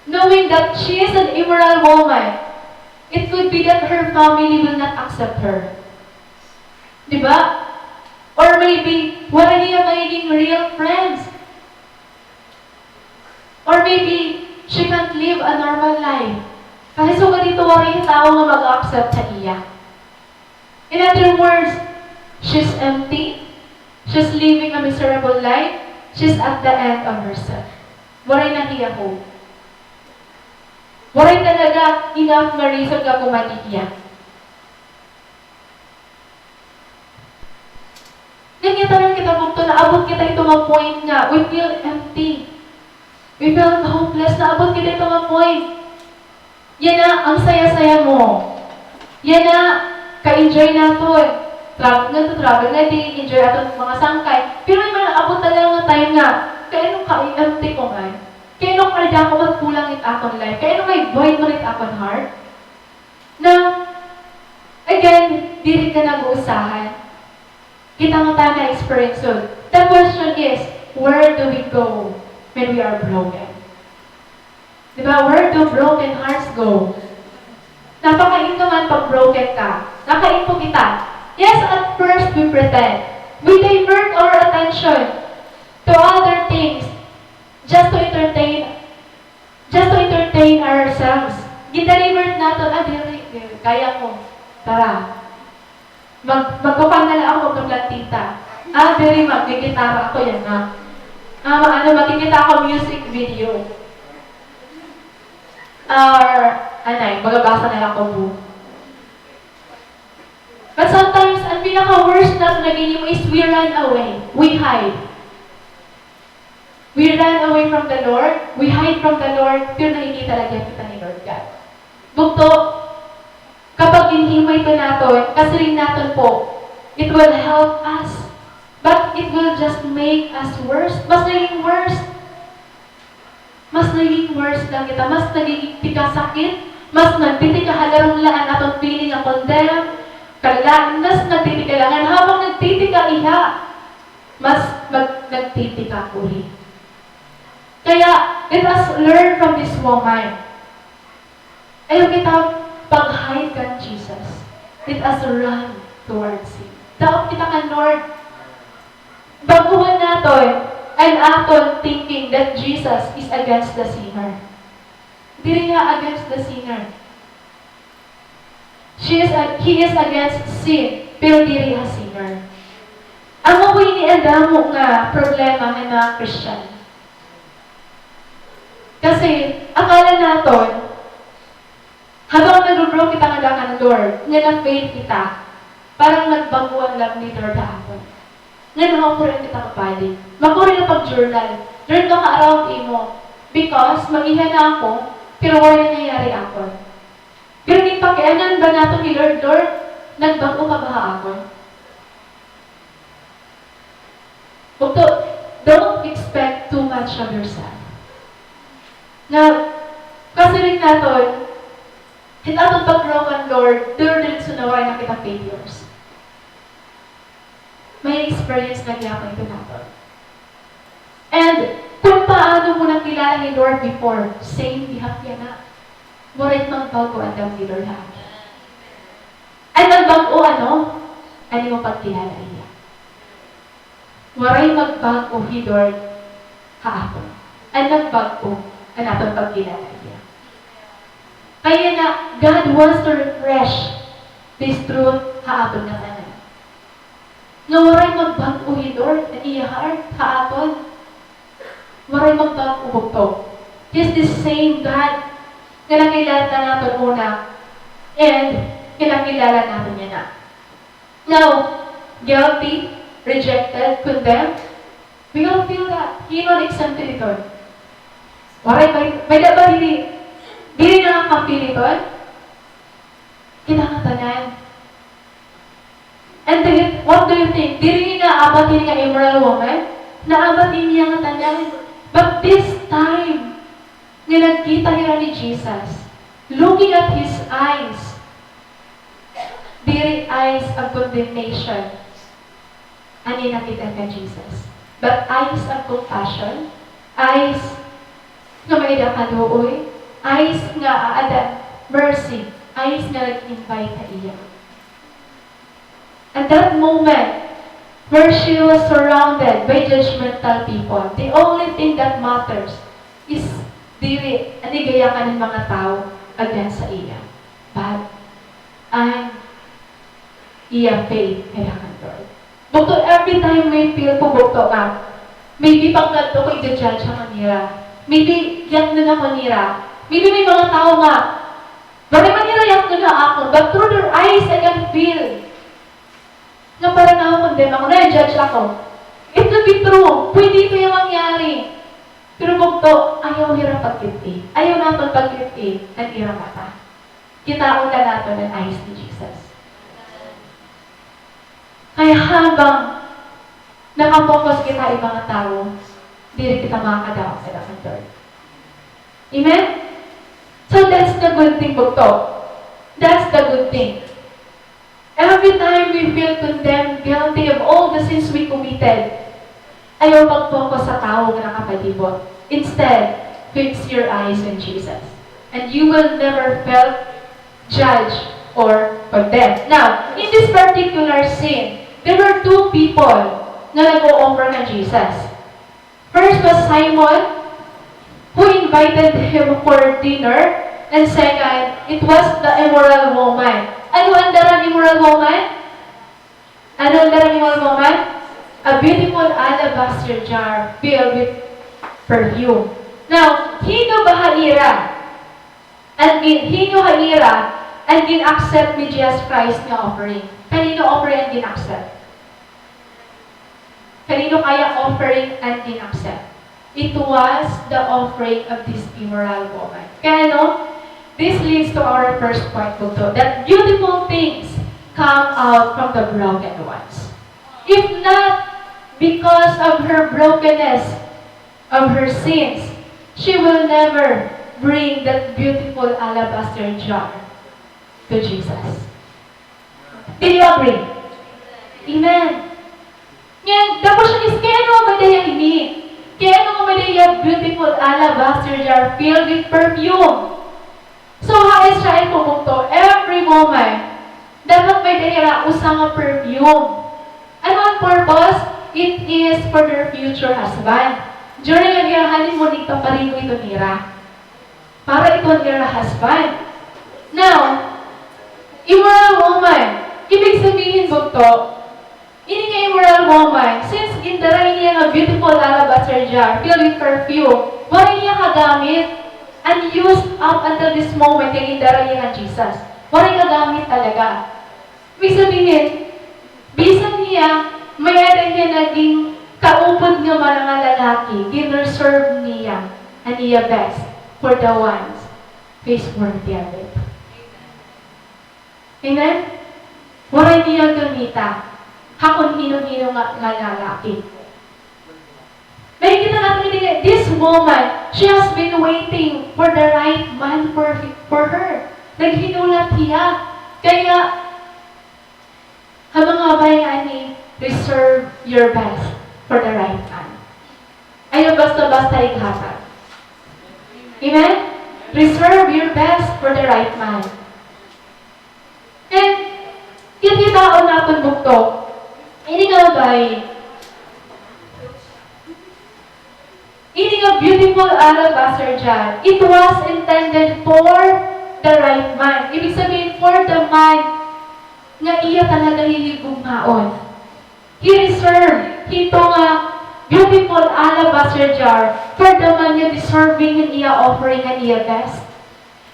knowing that she is an immoral woman, it could be that her family will not accept her. Di ba? Or maybe, wala niya magiging real friends. Or maybe, she can't live a normal life. Kasi sugad hito, waray tawo nga mag-accept ha iya. In other words, she's empty, she's living a miserable life, she's at the end of herself. Waray na hiya hope. Waray talaga enough nga reason nga kumadto hiya. Ngan ngatanan kita bugto, naabot kita hito nga point nga we feel empty. We feel hopeless. Naabot kita hito nga point. Yana, ang saya-saya mo. Yana, ka-enjoy naton. Travel ngadto, travel ngadto, enjoy aton mga sangkay. Pero may mga naabot talaga nga time nga, kay ano ka-empty ko man? Kay ano kadako man kulang it akon life? Kay ano may void man it akon heart? Na, again, diri ka nag-uusahan. Kita ngatanan na-experience yun. The question is, where do we go when we are broken? Di ba? Where do broken hearts go? Napakain ka man pag broken ka. Nakain po kita. Yes, at first we pretend. We divert our attention to other things just to entertain, just to entertain ourselves. Gin-divert naton, ah, diri, diri, kaya ko. Tara. Mag-, magkukuan na la ako, magpaplantita. Ah, diri, maggigitara ako yana. Ah, ma-, ano, makikita ako music video. Or, anay, magbabasa na la ako book. But sometimes, an pinaka-worst naton nga ginhimo is we run away. We hide. We run away from the Lord, we hide from the Lord, pero nakikita la gihap kita ni Lord God. Bugto, kapag ginhimo ito naton, kasiring naton po, it will help us, but it will just make us worse. Mas naging worse. Mas naging worse la kita, mas nagiging tikasakit, mas nagtitika ha larong la an aton feeling nga condemn, kalalain, mas nagtitika la ngan habang nagtitika hiya, mas mag-, nagtitika kuri. Kaya, let us learn from this woman. Ayaw kita pag-hide kan Jesus. Let us run towards Him. Daot kita kan Lord. Bag-uhon naton an aton thinking that Jesus is against the sinner. Diri hiya against the sinner. She is a-, he is against sin, pero diri ha sinner. Amo po ini an damo nga problema han mga Christian. Kasi, akala naton, habang nagro-grow kita ngada kan Lord, nga na-fail kita, parang nagbag-o an love ni Lord ha aton. Nga nahaupuri kita kapadi. Makuri na pag-journal. Lord, maka-around imo. Because, mag-iha na ako, pero waray nangyayari akon. Pero ginpakianhan ba naton ni Lord, Lord, nagbag-o ka ba ha akon? Bugto, don't expect too much of yourself. Nga, kasiring naton, hit aton pag-grow kan Lord, dire-diretso na waray na kita failures. May experience na gihapon ito naton. And kun paano mo nakilala ni Lord before, same gihap yana. Waray magbag-o an love ni Lord ha aton. An nagbag-o, ano? An imo pagkilala hiya. Waray magbag-o hi Lord ha aton. An nagbag-o, an aton pagkilala hiya. Kaya na, God wants to refresh this truth ha aton ngatanan. Nga waray magbag-o hi Lord, an iya heart ha aton. Waray magbag-o, bugto. He's the same God nga nakilala naton una and kinakilala naton yana. Now, guilty, rejected, condemned, we all feel that. Hin-o an exempted hiton? Waray, may, may-ada ba diri, diri nakaka-feel hiton? Kita ngatanan. And then, what do you think? Diri ini naabat ini nga immoral woman? Naabat ini ngatanan. But this time, nga nagkita hira ni Jesus, looking at his eyes, diri eyes of condemnation an iya nakit-an kan Jesus, but eyes of compassion, eyes nga may-ada kaluoy, eyes nga aada mercy, eyes nga nag-invite ha iya. At that moment, where she was surrounded by judgmental people, the only thing that matters is diri an iyayakan han mga tawo against ha iya, but an iya faith hira kan Lord. Bugto, every time we feel po bugto nga, maybe pagkadto ko ija-judge ako nira. Maybe yaknon ako nira. Maybe may mga tawo nga, waray man nira yaknon ha akon, but through their eyes, I can feel nga para na-condemn ako, na-judge ako. It could be true. Pwede ito nga mangyari. Pero bugto, ayaw hira pagkit-i. Ayaw naton pagkit-i an ira mata. Kitaon la naton an eyes ni Jesus. Kaya habang naka-focus kita ha iba nga tawo, diri kita makakadaog ha ira kan Lord. Amen? So that's the good thing, bugto. That's the good thing. Every time we feel condemned, guilty of all the sins we committed, ayaw pag-focus ha tawo nga nakapalibot. Instead, fix your eyes on Jesus. And you will never felt judged or condemned. Now, in this particular scene, there were two people nga nag-o-offer kan Jesus. First was Simon, who invited him for dinner, and second, it was the immoral woman. Ano an dara han immoral woman? Ano an dara han immoral woman? A beautiful alabaster jar filled with perfume. Now, hin-o ba ha ira an gin-, hin-o ha ira an gin-accept ni Jesus Christ nga offering? Kanin-o offering an gin-accept? Kanin-o kaya offering an gin-accept? It was the offering of this immoral woman. Kaya ano, this leads to our first point, bugto, that beautiful things come out from the broken ones. If not because of her brokenness, of her sins, she will never bring that beautiful alabaster jar to Jesus. Do you agree? Amen. Ngan, the question is, kay ano nga may-ada hiya ini? Kay ano nga may-ada hiya beautiful alabaster jar filled with perfume? So, ha Israel po, bugto, every woman, dapat may-ada hira usa nga perfume. Ano an purpose? It is for their future husband. During an ira honeymoon, igpaparigo ito nira. Para ito an ira husband. Now, immoral woman. Ibig sabihin, bugto, ini nga immoral woman, since gindara ini nga beautiful alabaster jar filled with perfume, waray niya kagamit, unused up until this moment nga gindara niya kan Jesus. Waray kagamit talaga. Ibig sabihin, bisan hiya, may-ada hiya naging kaupod nga mga lalaki, gin-reserve niya an iya best for the ones who is worthy of it. Amen? Waray niya gamita ha kon hin-o-hin-o nga, nga lalaki. Makikita naton ini nga, this woman, she has been waiting for the right man for, for her. Naghinulat hiya. Kaya, ha mga babaye nga ini, reserve your best for the right man. Ayaw basta-basta ighatag. Amen? Reserve your best for the right man. And, kikitaon naton, bugto, ini nga babaye, ini nga beautiful alabaster jar, it was intended for the right man. Ibig sabihin, for the man nga iya talaga hihigugmaon. He reserved hito nga beautiful alabaster jar for the man nga deserving an iya offering, an iya best.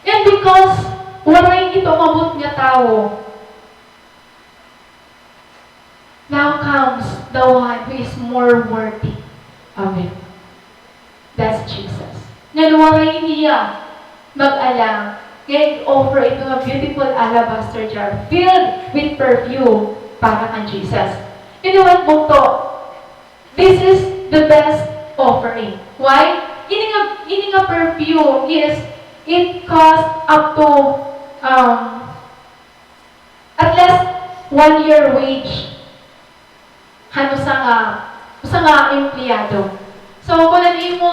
And because waray ito umabot nga tawo, now comes the one who is more worthy of it. That's Jesus. Ngan waray hiya mag-ala nga ig-offer ito nga beautiful alabaster jar filled with perfume para kan Jesus. You know what, bugto? This is the best offering. Why? Ini nga, ini nga perfume is, it cost up to, um, at least one year wage han usa nga, usa nga empleyado. So, kun an imo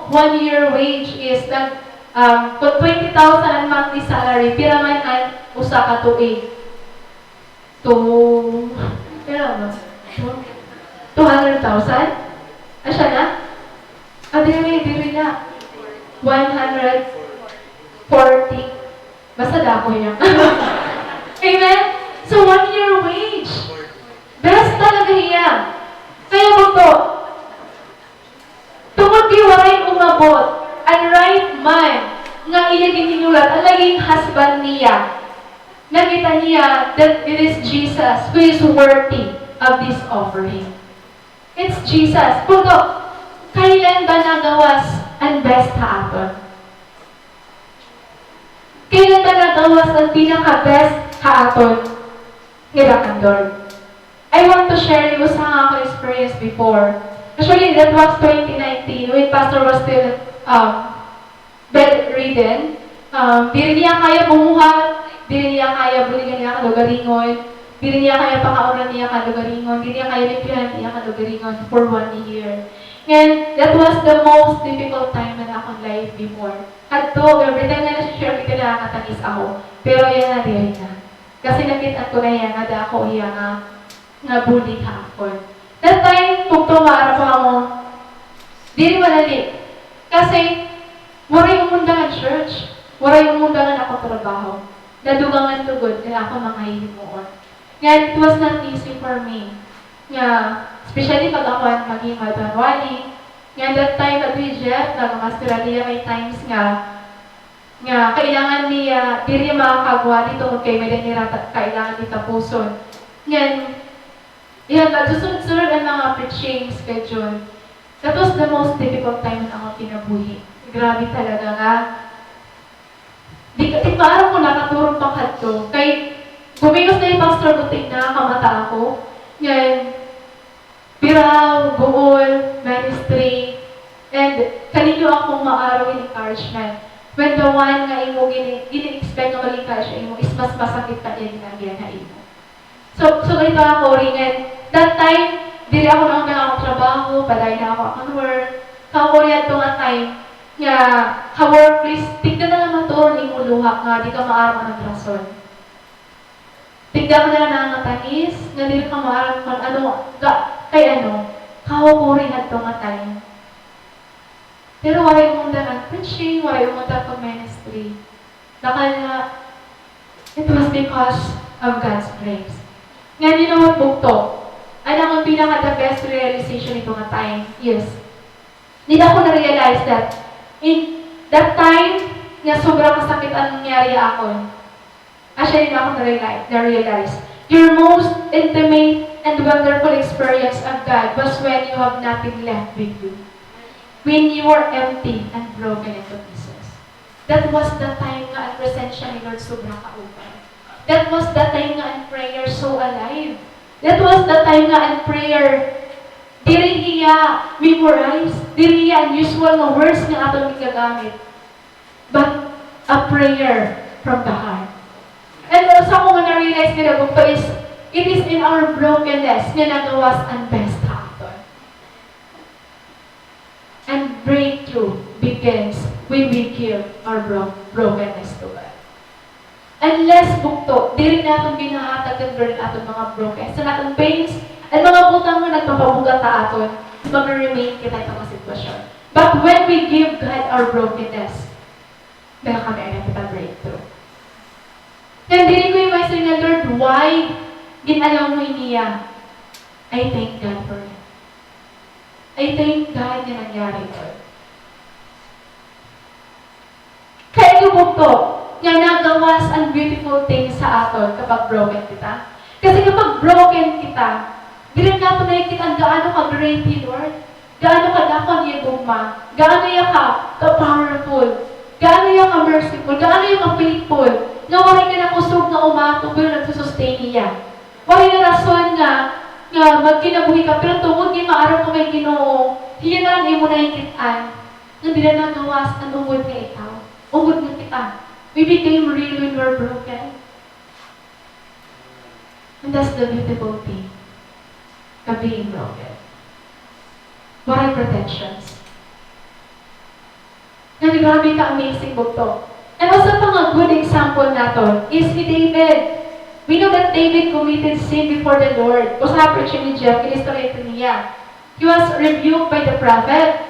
one year wage is nag, um, kun twenty thousand an monthly salary, pira man an usa ka tuig? Two, pira ba? Two, two hundred thousand? Asya na? Ah, diri, diri na. One hundred forty. Basta dako hiya. Amen? So, one year wage. Best talaga hiya. Kaya, bugto, tungod kay waray umabot an right man nga iya ginhinulat, an naging husband niya, nakita niya that it is Jesus who is worthy of this offering. It's Jesus. Bugto, kailan ba nagawas an best ha aton? Kailan ba nagawas an pinaka-best ha aton? Nga daan kan Lord. I want to share you usa nga akon experience before. Actually, that was twenty nineteen when Pastor was still, um, bedridden. Um, diri niya kaya bumuhat, diri niya kaya buligan iya kalugaringon, diri niya kaya pakaon an iya kalugaringon, diri niya kaya limpyohan an iya kalugaringon for one year. Ngan, that was the most difficult time in akon life before. Hadto, every time nga nasi-share kita, nakakatangis ako. Pero yana, diri na. Kasi nakit-an ko na hiya nga dako hiya nga, nga bulig ha akon. That time, bugto, maara pa kamo, diri madali. Kasi, waray umundang an church, waray umundang an akon trabaho. Nadugangan ko gud an akon mga hihimuon. Nga, it was not easy for me. Nga, especially pag ako an maghimo han wali. Nga, that time, Ate Jeff, nag-Australia, may times nga, nga kailangan niya, diri makakagwali tungod kay may-ada nira ta-, kailangan di tapuson. Ngan, iya, nagsusunod-sunod an mga preaching schedule. That was the most difficult time in akon kinabuhi. Grabe talaga nga. Di, di maaram ko nakaturog pa kadto. Kay, gumingos na hi Pastor Buting, nakakamata ako. Ngan, Biraw, buol, ministry, and kaninyo ako maaro hin encouragement. When the one nga imo gini-, gini-expect nga mag-encourage ha imo is mas masakit pa niya ginaagihan ha imo. So, so, ganito ako, ringan. That time, diri ako naundang akon trabaho, padayon na ako akon work. Kaw ko rin adto nga time, nga, ha workplace, tigda na la matuod imo luha nga di ka maaram an rason. Tigda ka na la nangatangis, nga diri ka maaram kon ano, ga-, kay ano, kahukuri hadto nga time. Pero waray umundang an preaching, waray umundang pag-ministry. Bakal nga, it was because of God's grace. Ngan, you know what, bugto? An akon pinaka the best realization hito nga time is, dida ko na-realize that in that time nga sobra kasakit an nangyari ha akon, Asya ini akon na-reali-, na-realize. Your most intimate and wonderful experience of God was when you have nothing left with you. When you were empty and broken into pieces. That was the time nga an presensya ni Lord sobra kaupay. That was the time nga an prayer so alive. That was the time nga an prayer diri hiya memorize, diri hiya an usual nga words nga aton gigagamit. But a prayer from the heart. And also, ako nga na-realize nga, bugto, is, it is in our brokenness nga nagawas an best ha aton. And breakthrough begins when we give our bro-, brokenness to God. Unless, bugto, diri naton ginahatag kan Lord an aton mga brokenness, an aton pains, an mga butang nga nagpapabugat ha aton, magre-remain kita ha ito nga sitwasyon. But when we give God our brokenness, meron kami identity breakthrough. Ngan diri ko i-question nga, "Lord, why gin-allow mo ini?" I thank God for it. I thank God nga nangyari ito. Kay ano bugto nga nagawas an beautiful things ha aton kapag broken kita? Kasi kapag broken kita, diri naton nakikita an gaano ka great hi Lord, gaano kadako an iya gugma, gaano iya ka, ka-powerful, gaano iya ka-merciful, gaano iya ka-faithful, nga waray ka nakusog nga umato, pero nagsusustain hiya. Waray na rason nga, nga magkinabuhi ka, pero tungod nga maaram ka may Ginoo, hiya na an imo nakikit-an. Nga diri nagawas an ungod nga ikaw, ungod nga kita. We became real when we're broken. And that's the beautiful thing of being broken. Waray protections. Nga grabe ka amazing bugto. And usa pa nga good example naton is hi David. We know that David committed sin before the Lord. Usa ha preaching ni Jeff, ginistorya ito niya. He was rebuked by the prophet.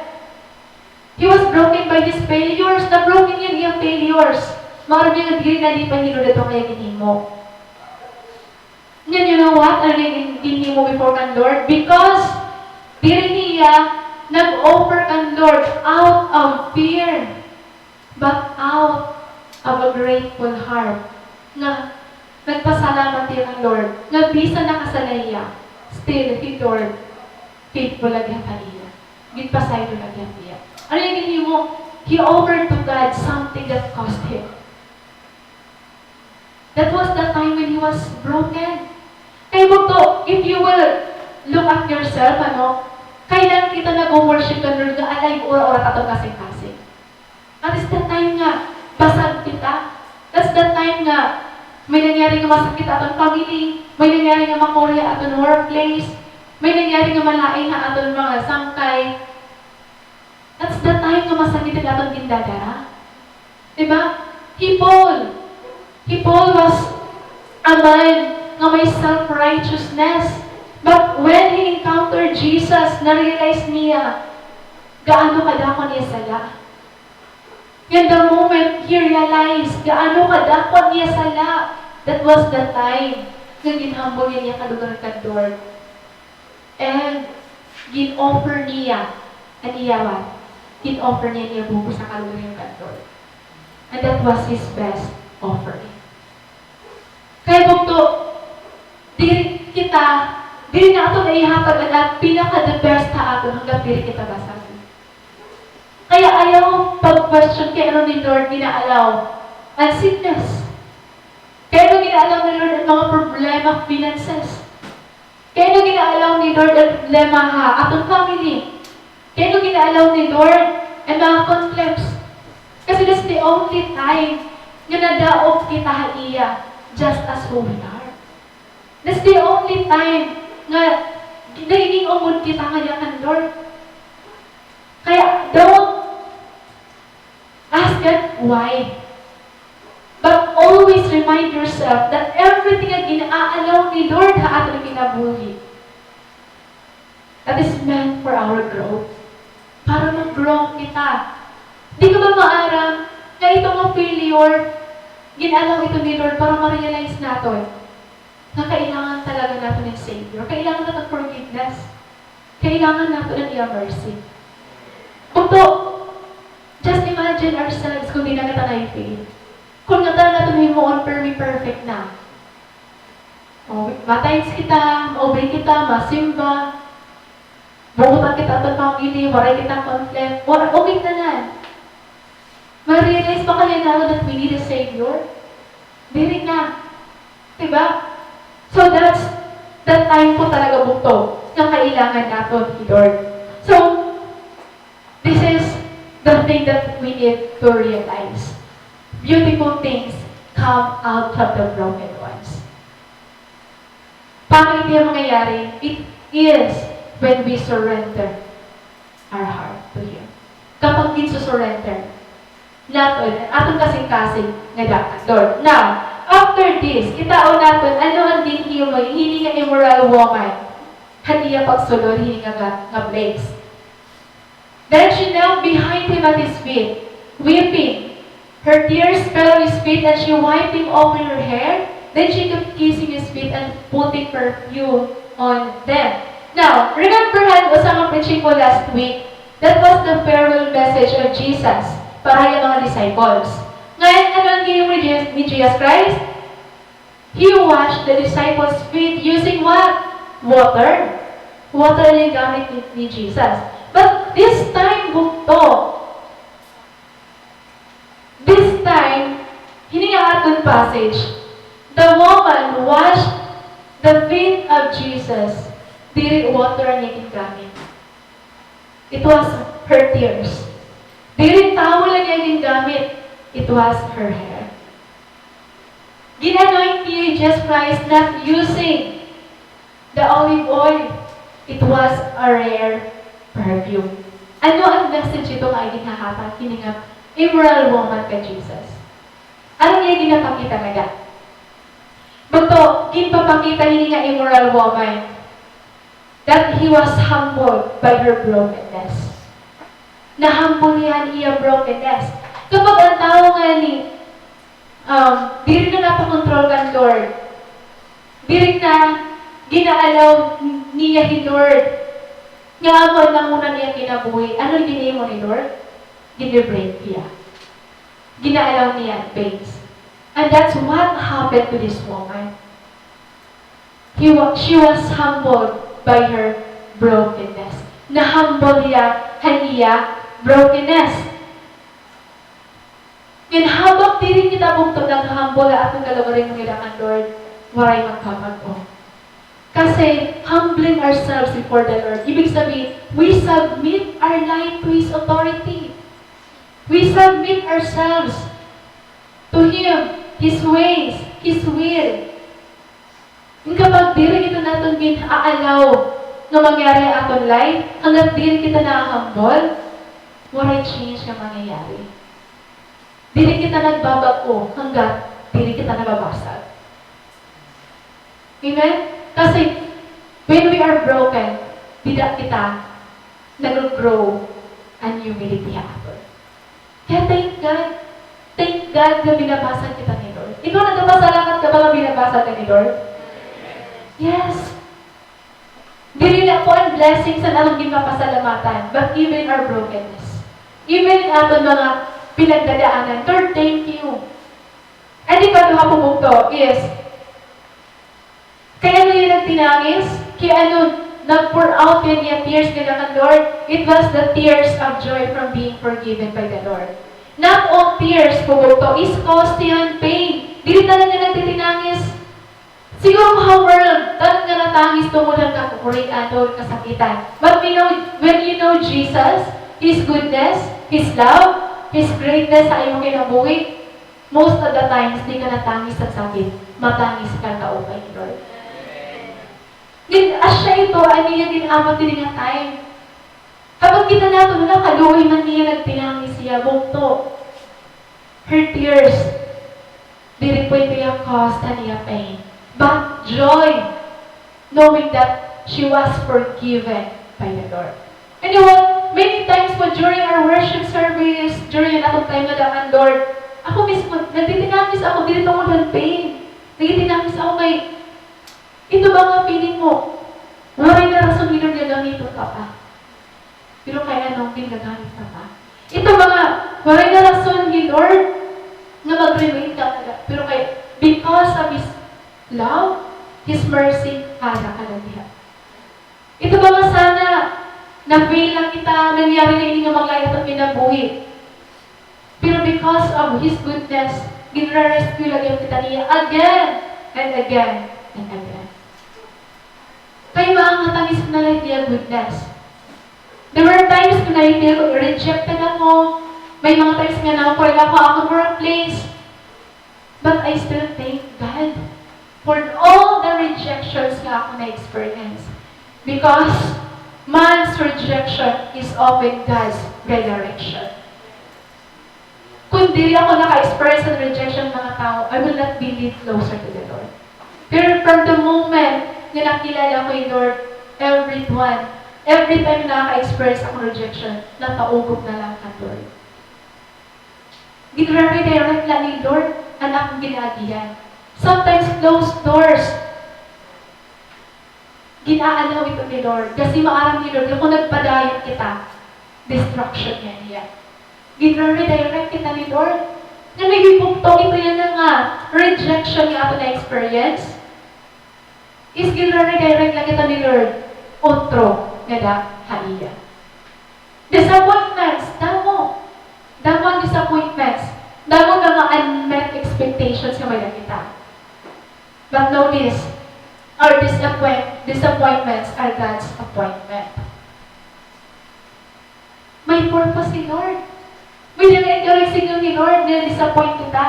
He was broken by his failures. Na-broken niya an iya failures. Maaram niya nga diri nalipay ni Lord ato nga iya ginhimo. Ngan you know what? Ano an iya gin-, ginhimo before kan Lord? Because diri hiya nag-offer kan Lord out of fear, but out of a grateful heart. Nga nagpasalamat hiya kan Lord. Nga bisan nakasala hiya, still hi Lord faithful la gihap ha iya. Ginpasaylo la gihap hiya. Ano an iya ginhimo? He offered to God something that cost him. That was the time when he was broken. Kay bugto, if you will look at yourself, ano, kailan kita nag-worship kan Lord nga alive, ura-ura it aton kasingkasing? That is the time nga basag kita. That's the time nga may nangyari nga masakit ha aton family, may nangyari nga makuri ha aton workplace, may nangyari nga malain ha aton mga sangkay. That's the time nga masakit an aton gindadara. Di ba? Hi Paul. Hi Paul was a man nga may self-righteousness. But when he encountered Jesus, na-realize niya gaano kadako an iya sala. And the moment he realized gaano kadako an iya sala, that was the time nga ginhambol niya an iya kalugaringon kan Lord. And gin-offer niya an iya what? Gin-offer niya an iya bug-os nga kalugaringon kan Lord. And that was his best offering. Kay bugto, diri kita, diri naton naihatag an pinaka-the best ha aton hanggat diri kita basag. Kaya ayaw pag-question kay ano ni Lord gina-allow an sickness. Kay ano gina-allow ni Lord an mga problema, finances. Kay ano gina-allow ni Lord an problema ha aton family. Kay ano gina-allow ni Lord an mga conflicts. Kasi that's the only time nga nadaog kita ha iya, just as who we are. That's the only time nga nagiging ungod kita ngada kan Lord. Kaya don't ask God why. But always remind yourself that everything nga gin-a-allow ni Lord ha aton kinabuhi, that is meant for our growth. Para mag-grow kita. Di ka ba maaram nga ito nga failure, gin-allow ito ni Lord para ma-realize naton nga kailangan talaga naton hin Savior. Kailangan naton forgiveness. Kailangan naton an iya mercy. Bugto, just imagine ourselves kon diri na kita na-fail. Kon ngatanan naton himuon pirmi perfect na. O, ma-tithes kita, ma-obey kita, masimba, buotan kita aton family, waray kita conflict, waray, okay tanan. Ma-realize pa kaya naton that we need a Savior? Diri na. Di ba? So that's the time po talaga bugto nga kailangan naton hi Lord. So, this is the thing that we need to realize. Beautiful things come out of the broken ones. Paano ito yung mangyayari? It is when we surrender our heart to Him. Kapag ginsusurrender naton an aton kasingkasing ngada kan Lord. Now, after this, kitaon naton ano an ginhimo hini nga immoral woman han iya pagsulod hini nga, nga, nga place. Then she knelt behind him at his feet, weeping. Her tears fell on his feet, and she wiped them off with her hair. Then she kept kissing his feet and putting perfume on them. Now, remember han usa nga preaching ko last week, that was the farewell message of Jesus para ha mga disciples. Ngan, ano an gihimo ni Jesus, ni Jesus Christ? He washed the disciples' feet using what? Water. Water an gingamit ni, ni Jesus. But this time, bugto. This time, hini nga aton passage, the woman washed the feet of Jesus. Diri water an iya gingamit. It was her tears. Diri towel an iya gingamit. It was her hair. Gin-anoint niya hi Jesus Christ not using the olive oil. It was a rare perfume. Ano an message hito nga ginhahatag hini nga immoral woman kan Jesus? Ano iya ginapakita ngada? Bugto, ginpapakita hini nga immoral woman that he was humbled by her brokenness. Na-humble hiya han iya brokenness. Kapag an tawo ngani, um, diri na napakontrol kan Lord, diri na gina-allow niya hi Lord nga amo an nanguna han iya kinabuhi, ano an ginhimo ni Lord? Gini-break hiya. Gina-allow niya an pains. And that's what happened to this woman. He wa-, she was humbled by her brokenness. Na-humble hiya han iya brokenness. Ngan habang diri kita bugto nag-humble ha aton kalugaringon ngada kan Lord, waray magbabag-o. Kasi humbling ourselves before the Lord, ibig sabihin, we submit our life to His authority. We submit ourselves to Him, His ways, His will. Ngan kapag diri ito naton gin-a-allow nga mangyari ha aton life, hangga't diri kita naha-humble, waray change nga mangyayari. Diri kita nagbabag-o hangga't diri kita nababasag. Amen? Kasi when we are broken, dida kita nag-grow an humility ha aton. Kaya thank God. Thank God nga binabasag kita ni Lord. Ikaw nagpapasalamat ka ba nga binabasag ka ni Lord? Yes. Diri la kuan blessings an aton ginpapasalamatan, but even our brokenness. Even an aton mga pinagdadaanan, Lord, thank you. An ikaduha, bugto, is, kay ano hiya nagtinangis? Kay ano nag-pour out hiya niya tears ngada kan Lord? It was the tears of joy from being forgiven by the Lord. Not all tears, bugto, is caused hiya han pain. Diri tanan nga nagtitinangis. Siguro ha world, tanan nga natangis tungod han kakukurian, tungod kasakitan. But we know, when you know Jesus, His goodness, His love, His greatness ha imo kinabuhi, most of the times, di ka natangis ha sakit, matangis ka ha kaupay ni Lord. Ngan asya ito, an iya gin-abot didi nga time. Kapag kita naton, hala, kaluoy man niya, nagtinangis hiya, bugto. Her tears, diri po ito iya cause han iya pain. But joy, knowing that she was forgiven by the Lord. And you know what? Many times po during our worship service, during an aton time ngada kan Lord, ako mismo, nagtitinangis ako, diri tungod han pain. Nagtitinangis ako kay, ito ba nga feeling mo, waray na rason hi Lord nga gamiton ka pa. Pero kay ano, ginagamit ka pa. Ito ba nga, waray na rason hi Lord nga mag-remain ka ngada. Pero kay, because of His love, His mercy, ara ka na diha. Ito ba nga sana, na-fail na kita, nangyari na ini nga mga lain aton kinabuhi. Pero because of His goodness, ginre-rescue la gihap kita niya again and again and again. Kay maangatangis na la it iya goodness. There were times nga na-feel ko, rejected ako. May mga times nga na-correct ako ha akon workplace. But I still thank God for all the rejections nga ako na-experience. Because man's rejection is often God's redirection. Kung diri ako naka-experience han rejection han mga tawo, I will not be lead closer to the Lord. Pero from the moment nga nakilala ko hi Lord, everyone, every time nga naka-experience ako rejection, napaugop na la ako kan Lord. Ginre-redirect la ni Lord an akon ginaagihan. Sometimes closed doors. Gin-a-allow ito ni Lord. Kasi maaram ni Lord nga kon nagpadayon kita, destruction niya niya. Ginre-redirect kita ni Lord. Nga may bibugto ito yana nga rejection nga aton na-experience. Is ginre-redirect la kita ni Lord utro ngada ha iya. Disappointments, damo. Damo an disappointments. Damo an mga unmet expectations nga may-ada kita. But know this, our disappoint-, disappointments are God's appointment. May purpose si Lord. May-ada nga encourage signal ni Lord nga na-disappoint kita.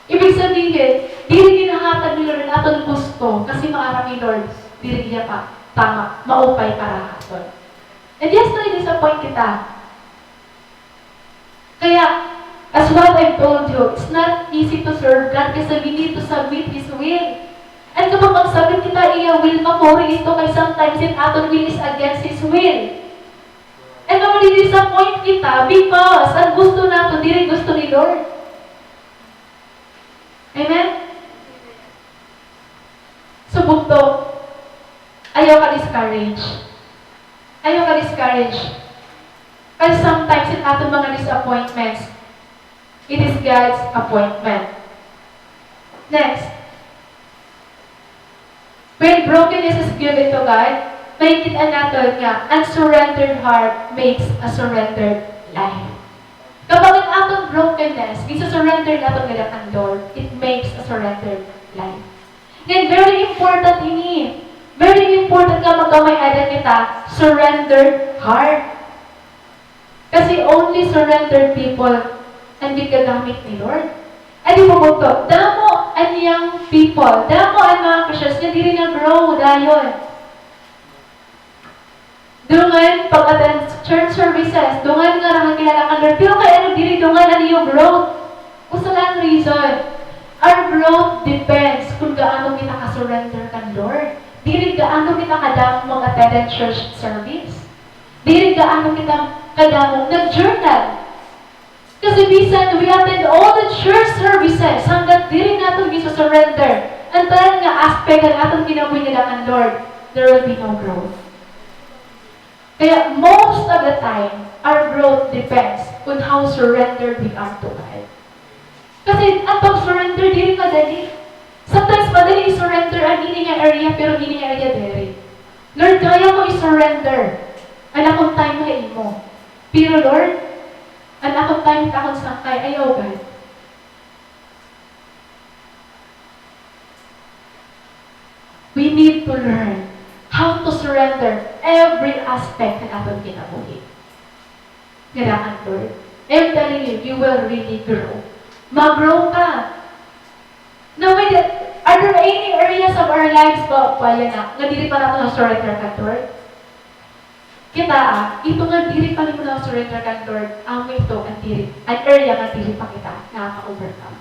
Ibig sabihin, diri ginahatag ni Lord an aton gusto kasi maaram ni Lord, diri hiya pa tama, maupay para ha aton. And yes, na-disappoint kita. Kaya, as what I've told you, it's not easy to serve God kasi we need to submit His will. And kapag mag-submit kita iya will, makuri ito kay sometimes it aton will is against His will. And madi-disappoint kita because an gusto naton diri gusto ni Lord. Amen? So, bugto, ayaw ka-discourage. Ayaw ka-discourage. Kasi sometimes, it aton mga disappointments, it is God's appointment. Next. When brokenness is given to God, makikit-an naton nga an surrendered heart makes a surrendered life. Kapag an aton brokenness, gin-surrender naton ngada kan Lord, it makes a surrendered life. Ngan very important ini. Very important nga magkamay-ada kita surrendered heart. Kasi only surrendered people an gingagamit ni Lord. Adi po bugto, damo an young people, damo an mga Christians nga diri na-grow dayon. Dungan pag-attend church services, dungan nga nakakilala kan Lord, pero kay ano diri dungan an iyo growth? Usa la an reason. Our growth depends kon gaano kita ka-surrender kan Lord. Diri gaano kita kadamo mag-attend an church service. Diri gaano kita kadamo nag-journal. Kasi bisan we attend all the church services, hanggat diri naton gin-surrender an tanan nga aspect han aton kinabuhi ngada kan Lord, there will be no growth. Kaya most of the time, our growth depends on how surrendered we are to God. Kasi an pag-surrender, diri madali. Sometimes madali i-surrender an ini nga area, pero ini nga area diri. Lord, kaya ko i-surrender an akon time ha imo. Pero Lord, an akon time it akon sangkay, ayaw gad. We need to learn how to surrender every aspect han aton kinabuhi ngada kan Lord. I'm telling you, you will really grow. Ma-grow ka. Now, may di-, are there any areas of our lives ba, pa yana, nga diri pa naton na-surrender kan Lord? Kita, ah, ito nga diri pa nimo na-surrender kan Lord, amo ito an diri, an area nga diri pa kita nakaka-overcome.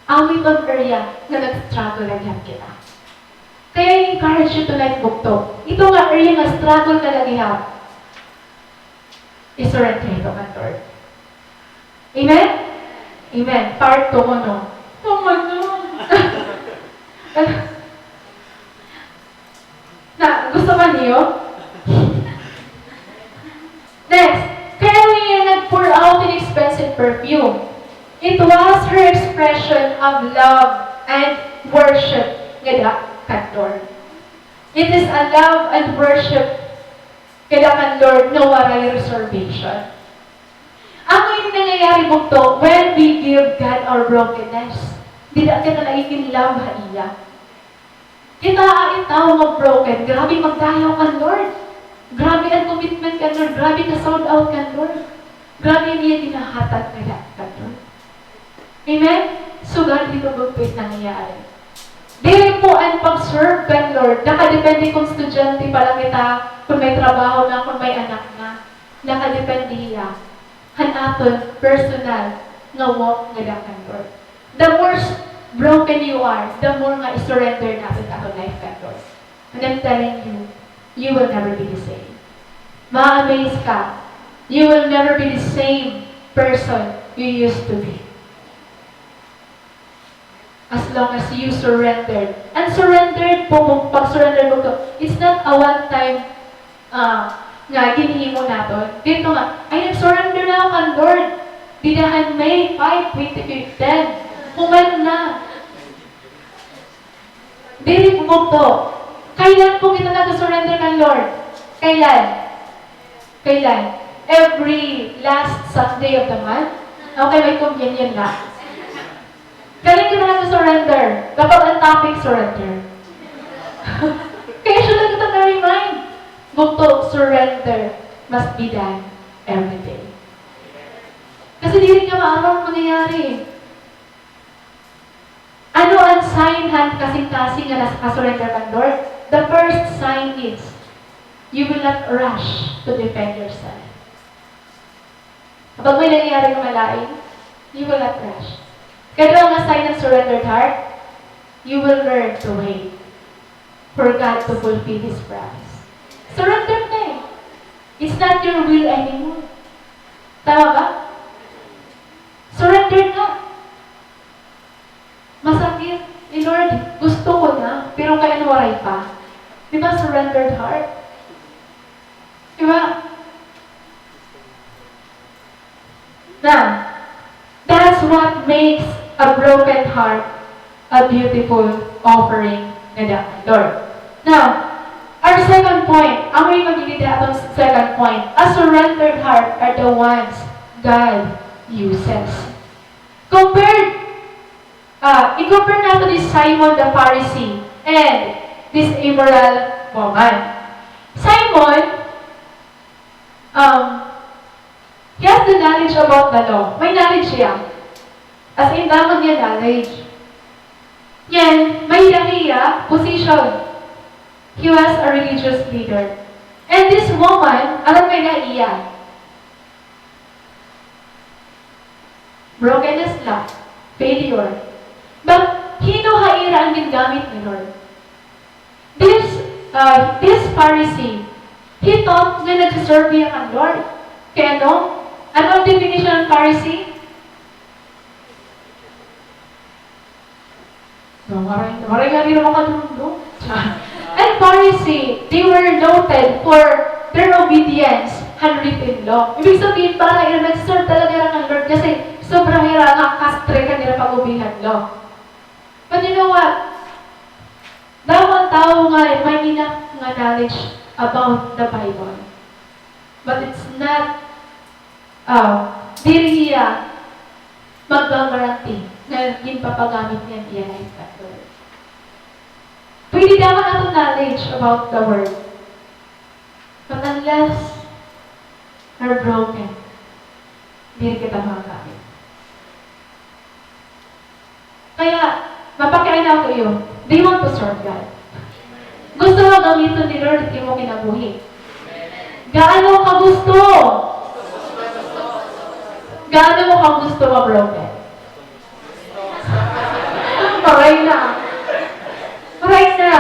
Amo ito an area nga nag-struggle na gihap kita. Kaya I encourage you tonight, bugto. Ito nga area nga struggle ka na gihap, i-surrender ito kan Lord. Amen? Amen. Part two ko, no? Tama na. Na, gusto man niyo? Next, kay ano hiya nag-pour out hin expensive perfume? It was her expression of love and worship ngada kan Lord. It is a love and worship ngada kan Lord nga waray reservation. Ano ini nangyayari, bugto, when we give God our brokenness? Dida kita nagigin love ha iya. Kita, ah, an tawo nga broken, grabe magdayaw kan Lord. Grabe an commitment kan Lord, grabe ka-sold out kan Lord. Grabe an iya ginahatag ngada kan Lord. Amen? Sugad hito, bugto, it nangyayari. Diri po an pag-serve kan Lord, nakadepende kon estudyante pa la kita, kon may trabaho na, kon may anak na. Nakadepende hiya han aton personal nga walk ngada kan Lord. The more s-, broken you are, the more nga i-surrender naton aton life kan Lord. And I'm telling you, you will never be the same. Ma-amaze ka. You will never be the same person you used to be. As long as you surrendered. And surrendered po, po, pag-surrender mo to, it's not a one-time, ah, nga ginhimo naton. Dito nga, "Ay, nag-surrender na ako kan Lord. Bidahan May five, twenty fifteen. Human na." Diri po bugto. Kailan po kita nag-surrender kan Lord? Kailan? Kailan? Every last Sunday of the month? Okay, may communion na. Kailan kita nag-surrender? Kapag ang topic, surrender. Kaya siya lang kita na-remind. Bugto, surrender must be done every day. Kasi diri ka maaram ang mangyayari. Ano an sign han kasingkasing nga nakasurrender kan Lord? The first sign is, you will not rush to defend yourself. Kapag may nangyayari nga malain, you will not rush. Ikaduha nga sign han surrendered heart, you will learn to wait for God to fulfill His promise. Surrender na eh. It's not your will anymore. Tama ba? Surrender na. Masakit. Eh, Lord, gusto ko na, pero kay ano waray pa? Di ba, surrendered heart? Di ba? Now, that's what makes a broken heart a beautiful offering ngada kan Lord. Now, our second point, amo it magigida aton second point, a surrendered heart are the ones God uses. Compared, ah, i-compare nato ni Simon the Pharisee and this immoral woman. Simon, um, he has the knowledge about the law. May knowledge siya. As in, damo niya knowledge. Ngan, may-ada hiya position. He was a religious leader. And this woman, aram kay na iya. Brokenness la, failure. But hin-o ha ira an gingamit ni Lord? This, uh, this Pharisee, he thought nga nagsiserve hiya kan Lord. Kay ano? Ano an definition ng Pharisee? No, waray, waray nga nira makadumdom. And Pharisee, they were noted for their obedience han written law. Ibig sabihin, para ira nag-serve talaga ira kan Lord kasi sobra hira nga ka-strict han ira pag-obey han law. But you know what? Damo an tawo nga may enough nga knowledge about the Bible. But it's not, ah, diri hiya magga-guarantee nga ginpapagamit niya an iya life kan Lord. Pwede damo an aton knowledge about the word. But unless we're broken, diri kita makagamit. Kaya, mapakiana ako iyo, do you want to serve God? Gusto mo gamiton ni Lord it imo kinabuhi? Gaano ka gusto? Gaano mo ka gusto ma-broken? Maray na. Maray na.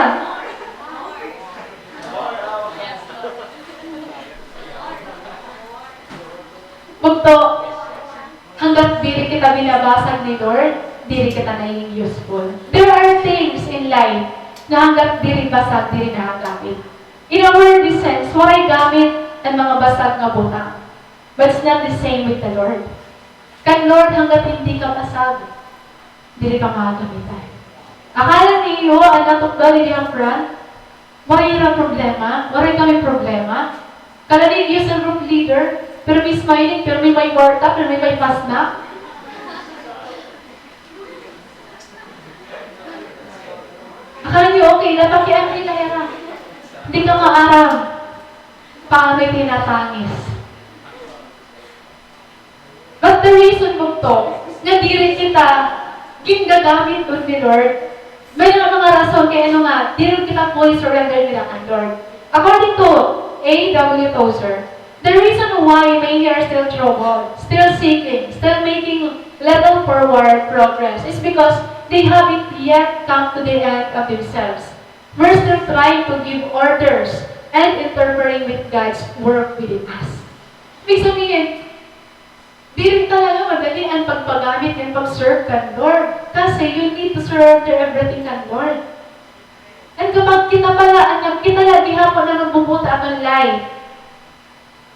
Bugto, hanggat diri kita binabasag ni Lord, diri kita nagiging useful. There are things in life na hanggat diri basag, diri nagagamit. In a worldly sense, waray gamit an mga basag nga butang. But it's not the same with the Lord. Kan Lord, hanggat hindi ka basag, diri ka magagamitan. Akala niyo, an natukdo didi ha front, waray hira problema, waray kami problema. Kala niyo, youth group leader, pirmi smiling, pirmi may kwarta, pirmi may pasnak. Akala niyo okay la, pakiana la hira. Di ka maaram paano tinatangis. But the reason, bugto, nga diri kita gingagamit ni Lord, may mga, mga rason kay ano nga diri kita fully surrender nira kan Lord. According to A W Tozer, the reason why many are still troubled, still seeking, still making little forward progress is because they haven't yet come to the end of themselves. We're still trying to give orders and interfering with God's work within us. Ibig sabihin, diri talaga madali an pagpagamit ngan pag-serve kan Lord. Kasi you need to serve surrender everything kan Lord. And kapag kita pala, an, kita la gihapon an nagbubuot ha aton life.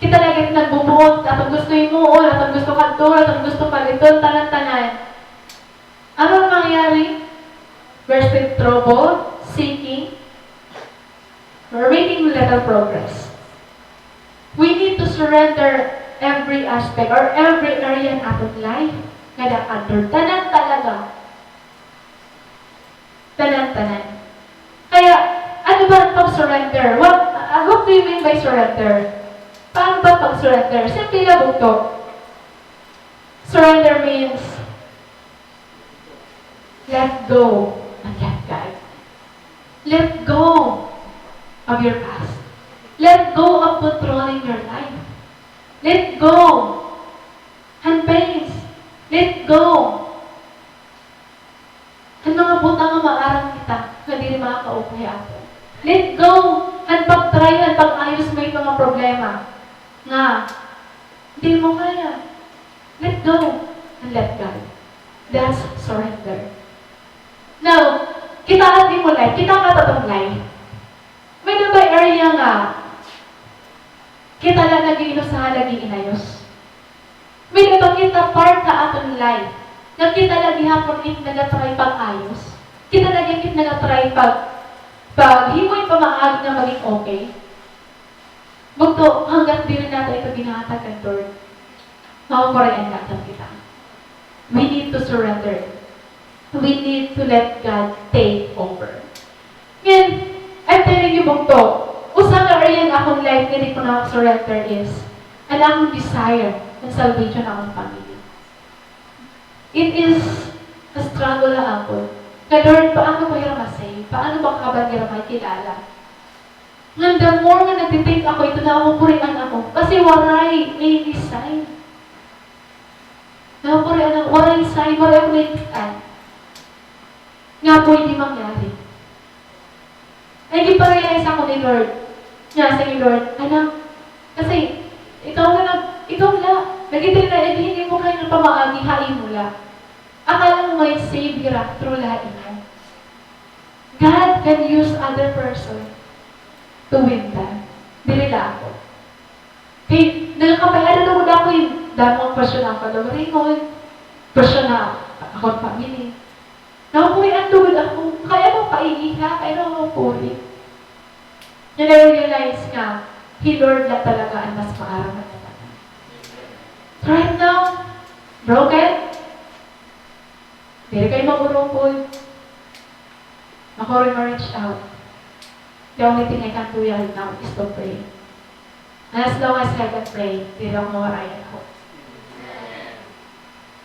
Kita lagi nagbubuot, aton gusto himuon, aton gusto kadtuon, aton gusto paliton, tanan-tanan. Ano an mangyayari? We're still trouble, seeking, we're making little progress. We need to surrender every aspect or every area in aton life ngada kan Lord. Tanan talaga. Tanan-tanan. Kaya, ano ba an pag-surrender? What, uh, what do you mean by surrender? Paano ba pag-surrender? Simple la, bugto. Surrender means let go and let God. Let go of your past. Let go of controlling your life. Let go han pains. Let go han mga butang nga maaram kita nga diri makakaupay ha aton. Let go han pag-try, han pag-ayos may mga problema nga diri mo kaya. Let go and let God. That's surrender. Now, kita an imo life, kita an aton life. May-ada ba area nga kita la nag-iinusahan, nag-iinayos? May-ada ba kita part ha aton life nga kita la gihapon it naga-try pag-ayos? Kita la gihapon it naga-try pag, paghimo hin pamaagi nga maging okay? Bugto, hangga't diri naton ito ginhahatag kan Lord, makukurian naton kita. We need to surrender. We need to let God take over. Ngan, I'm telling you, bugto, usa nga area ha akon life nga diri ko naka-surrender is an akon desire an salvation ha akon family. It is a struggle ha akon. Nga, Lord, paano ba hira ma-save? Paano ba kaban hira makilala? Ngan the more nga nagti-think ako, ito nakukurian ako. Kasi waray any sign. Nakukurian ako, waray sign, waray ako nakikita nga pwede mangyari. Ay, gipa-realize ako ni Lord. Nga, sige, Lord, anak, kasi ikaw la nag-, ikaw la, nag-, diri na, hindi mo kaya nga pamaagi ha imo la. Akala mo may save hira through la ha imo. God can use other person to win them. Diri la ako. Kay, nagakapay-ada na gud ako, eh. Damo nga question an kagawaringon, question an akon family. Nakukurian gud ako. Kay ano, kay iha, kay nakukuri. Then I realize nga, hi Lord la talaga an mas maaram ha tanan. Right now, broken. Diri kay maurupod. Makuri ma-reach out. The only thing I can do right now is to pray. And as long as I can pray, diri ako mawarayan ako.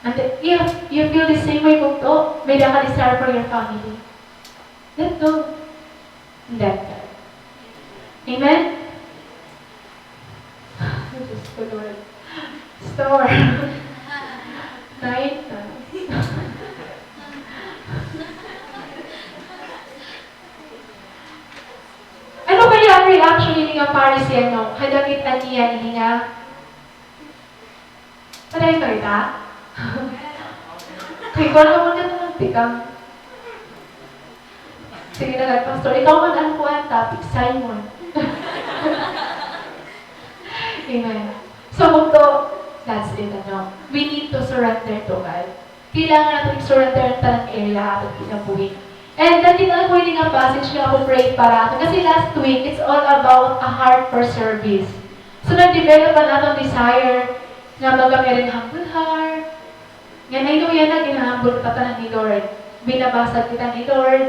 And if you feel the same way, bugto, may-ada ka desire for your family, let go. Let go. Amen? Diyos ko, Lord. Store. Night na. Ano kaya an reaction hini nga Pharisee, ano? Kadakit an iya ini nga Pareho kita? Kay kuan naman ka na nagtikang. Sige na, nagpastor. Ikaw man an kuan topic, Simon. Amen. So, bugto, that's it, ano. We need to surrender to God. Kailangan naton i-surrender an tanan nga area ha aton kinabuhi. And nakita ko ini nga passage nga ako pray para aton. Kasi last week, it's all about a heart for service. So, nag-develop an aton desire nga magkamay hin humble heart. Ngan, I know yana, ginha-humble kita tanan ni Lord. Binabasag kita ni Lord.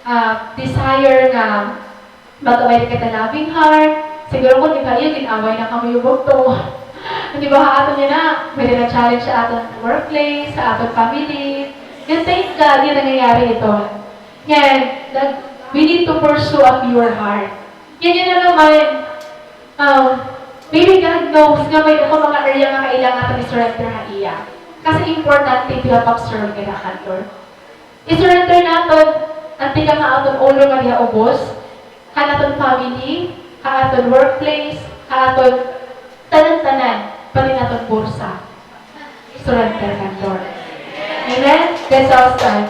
Ah, desire nga magkamay kita loving heart. Siguro kon ikaw, gin-away na kamo, bugto. Di ba, ha aton yana, may-ada na challenge ha aton workplace, ha aton family. Ngan, thank God, yana nangyayari ito. Ngan, nag-, we need to pursue a pure heart. Ngan yana naman, um, maybe God knows nga may-ada pa mga area nga kailangan naton i-surrender ha iya. Kasi importante ito ha pag-serve ngada kan Lord. I-surrender naton an tikang ha aton ulo nga diha ubos, ha aton family, ha aton workplace, ha aton tanan-tanan, pati an aton bursa. Surrender kan Lord. Amen? Let's all stand.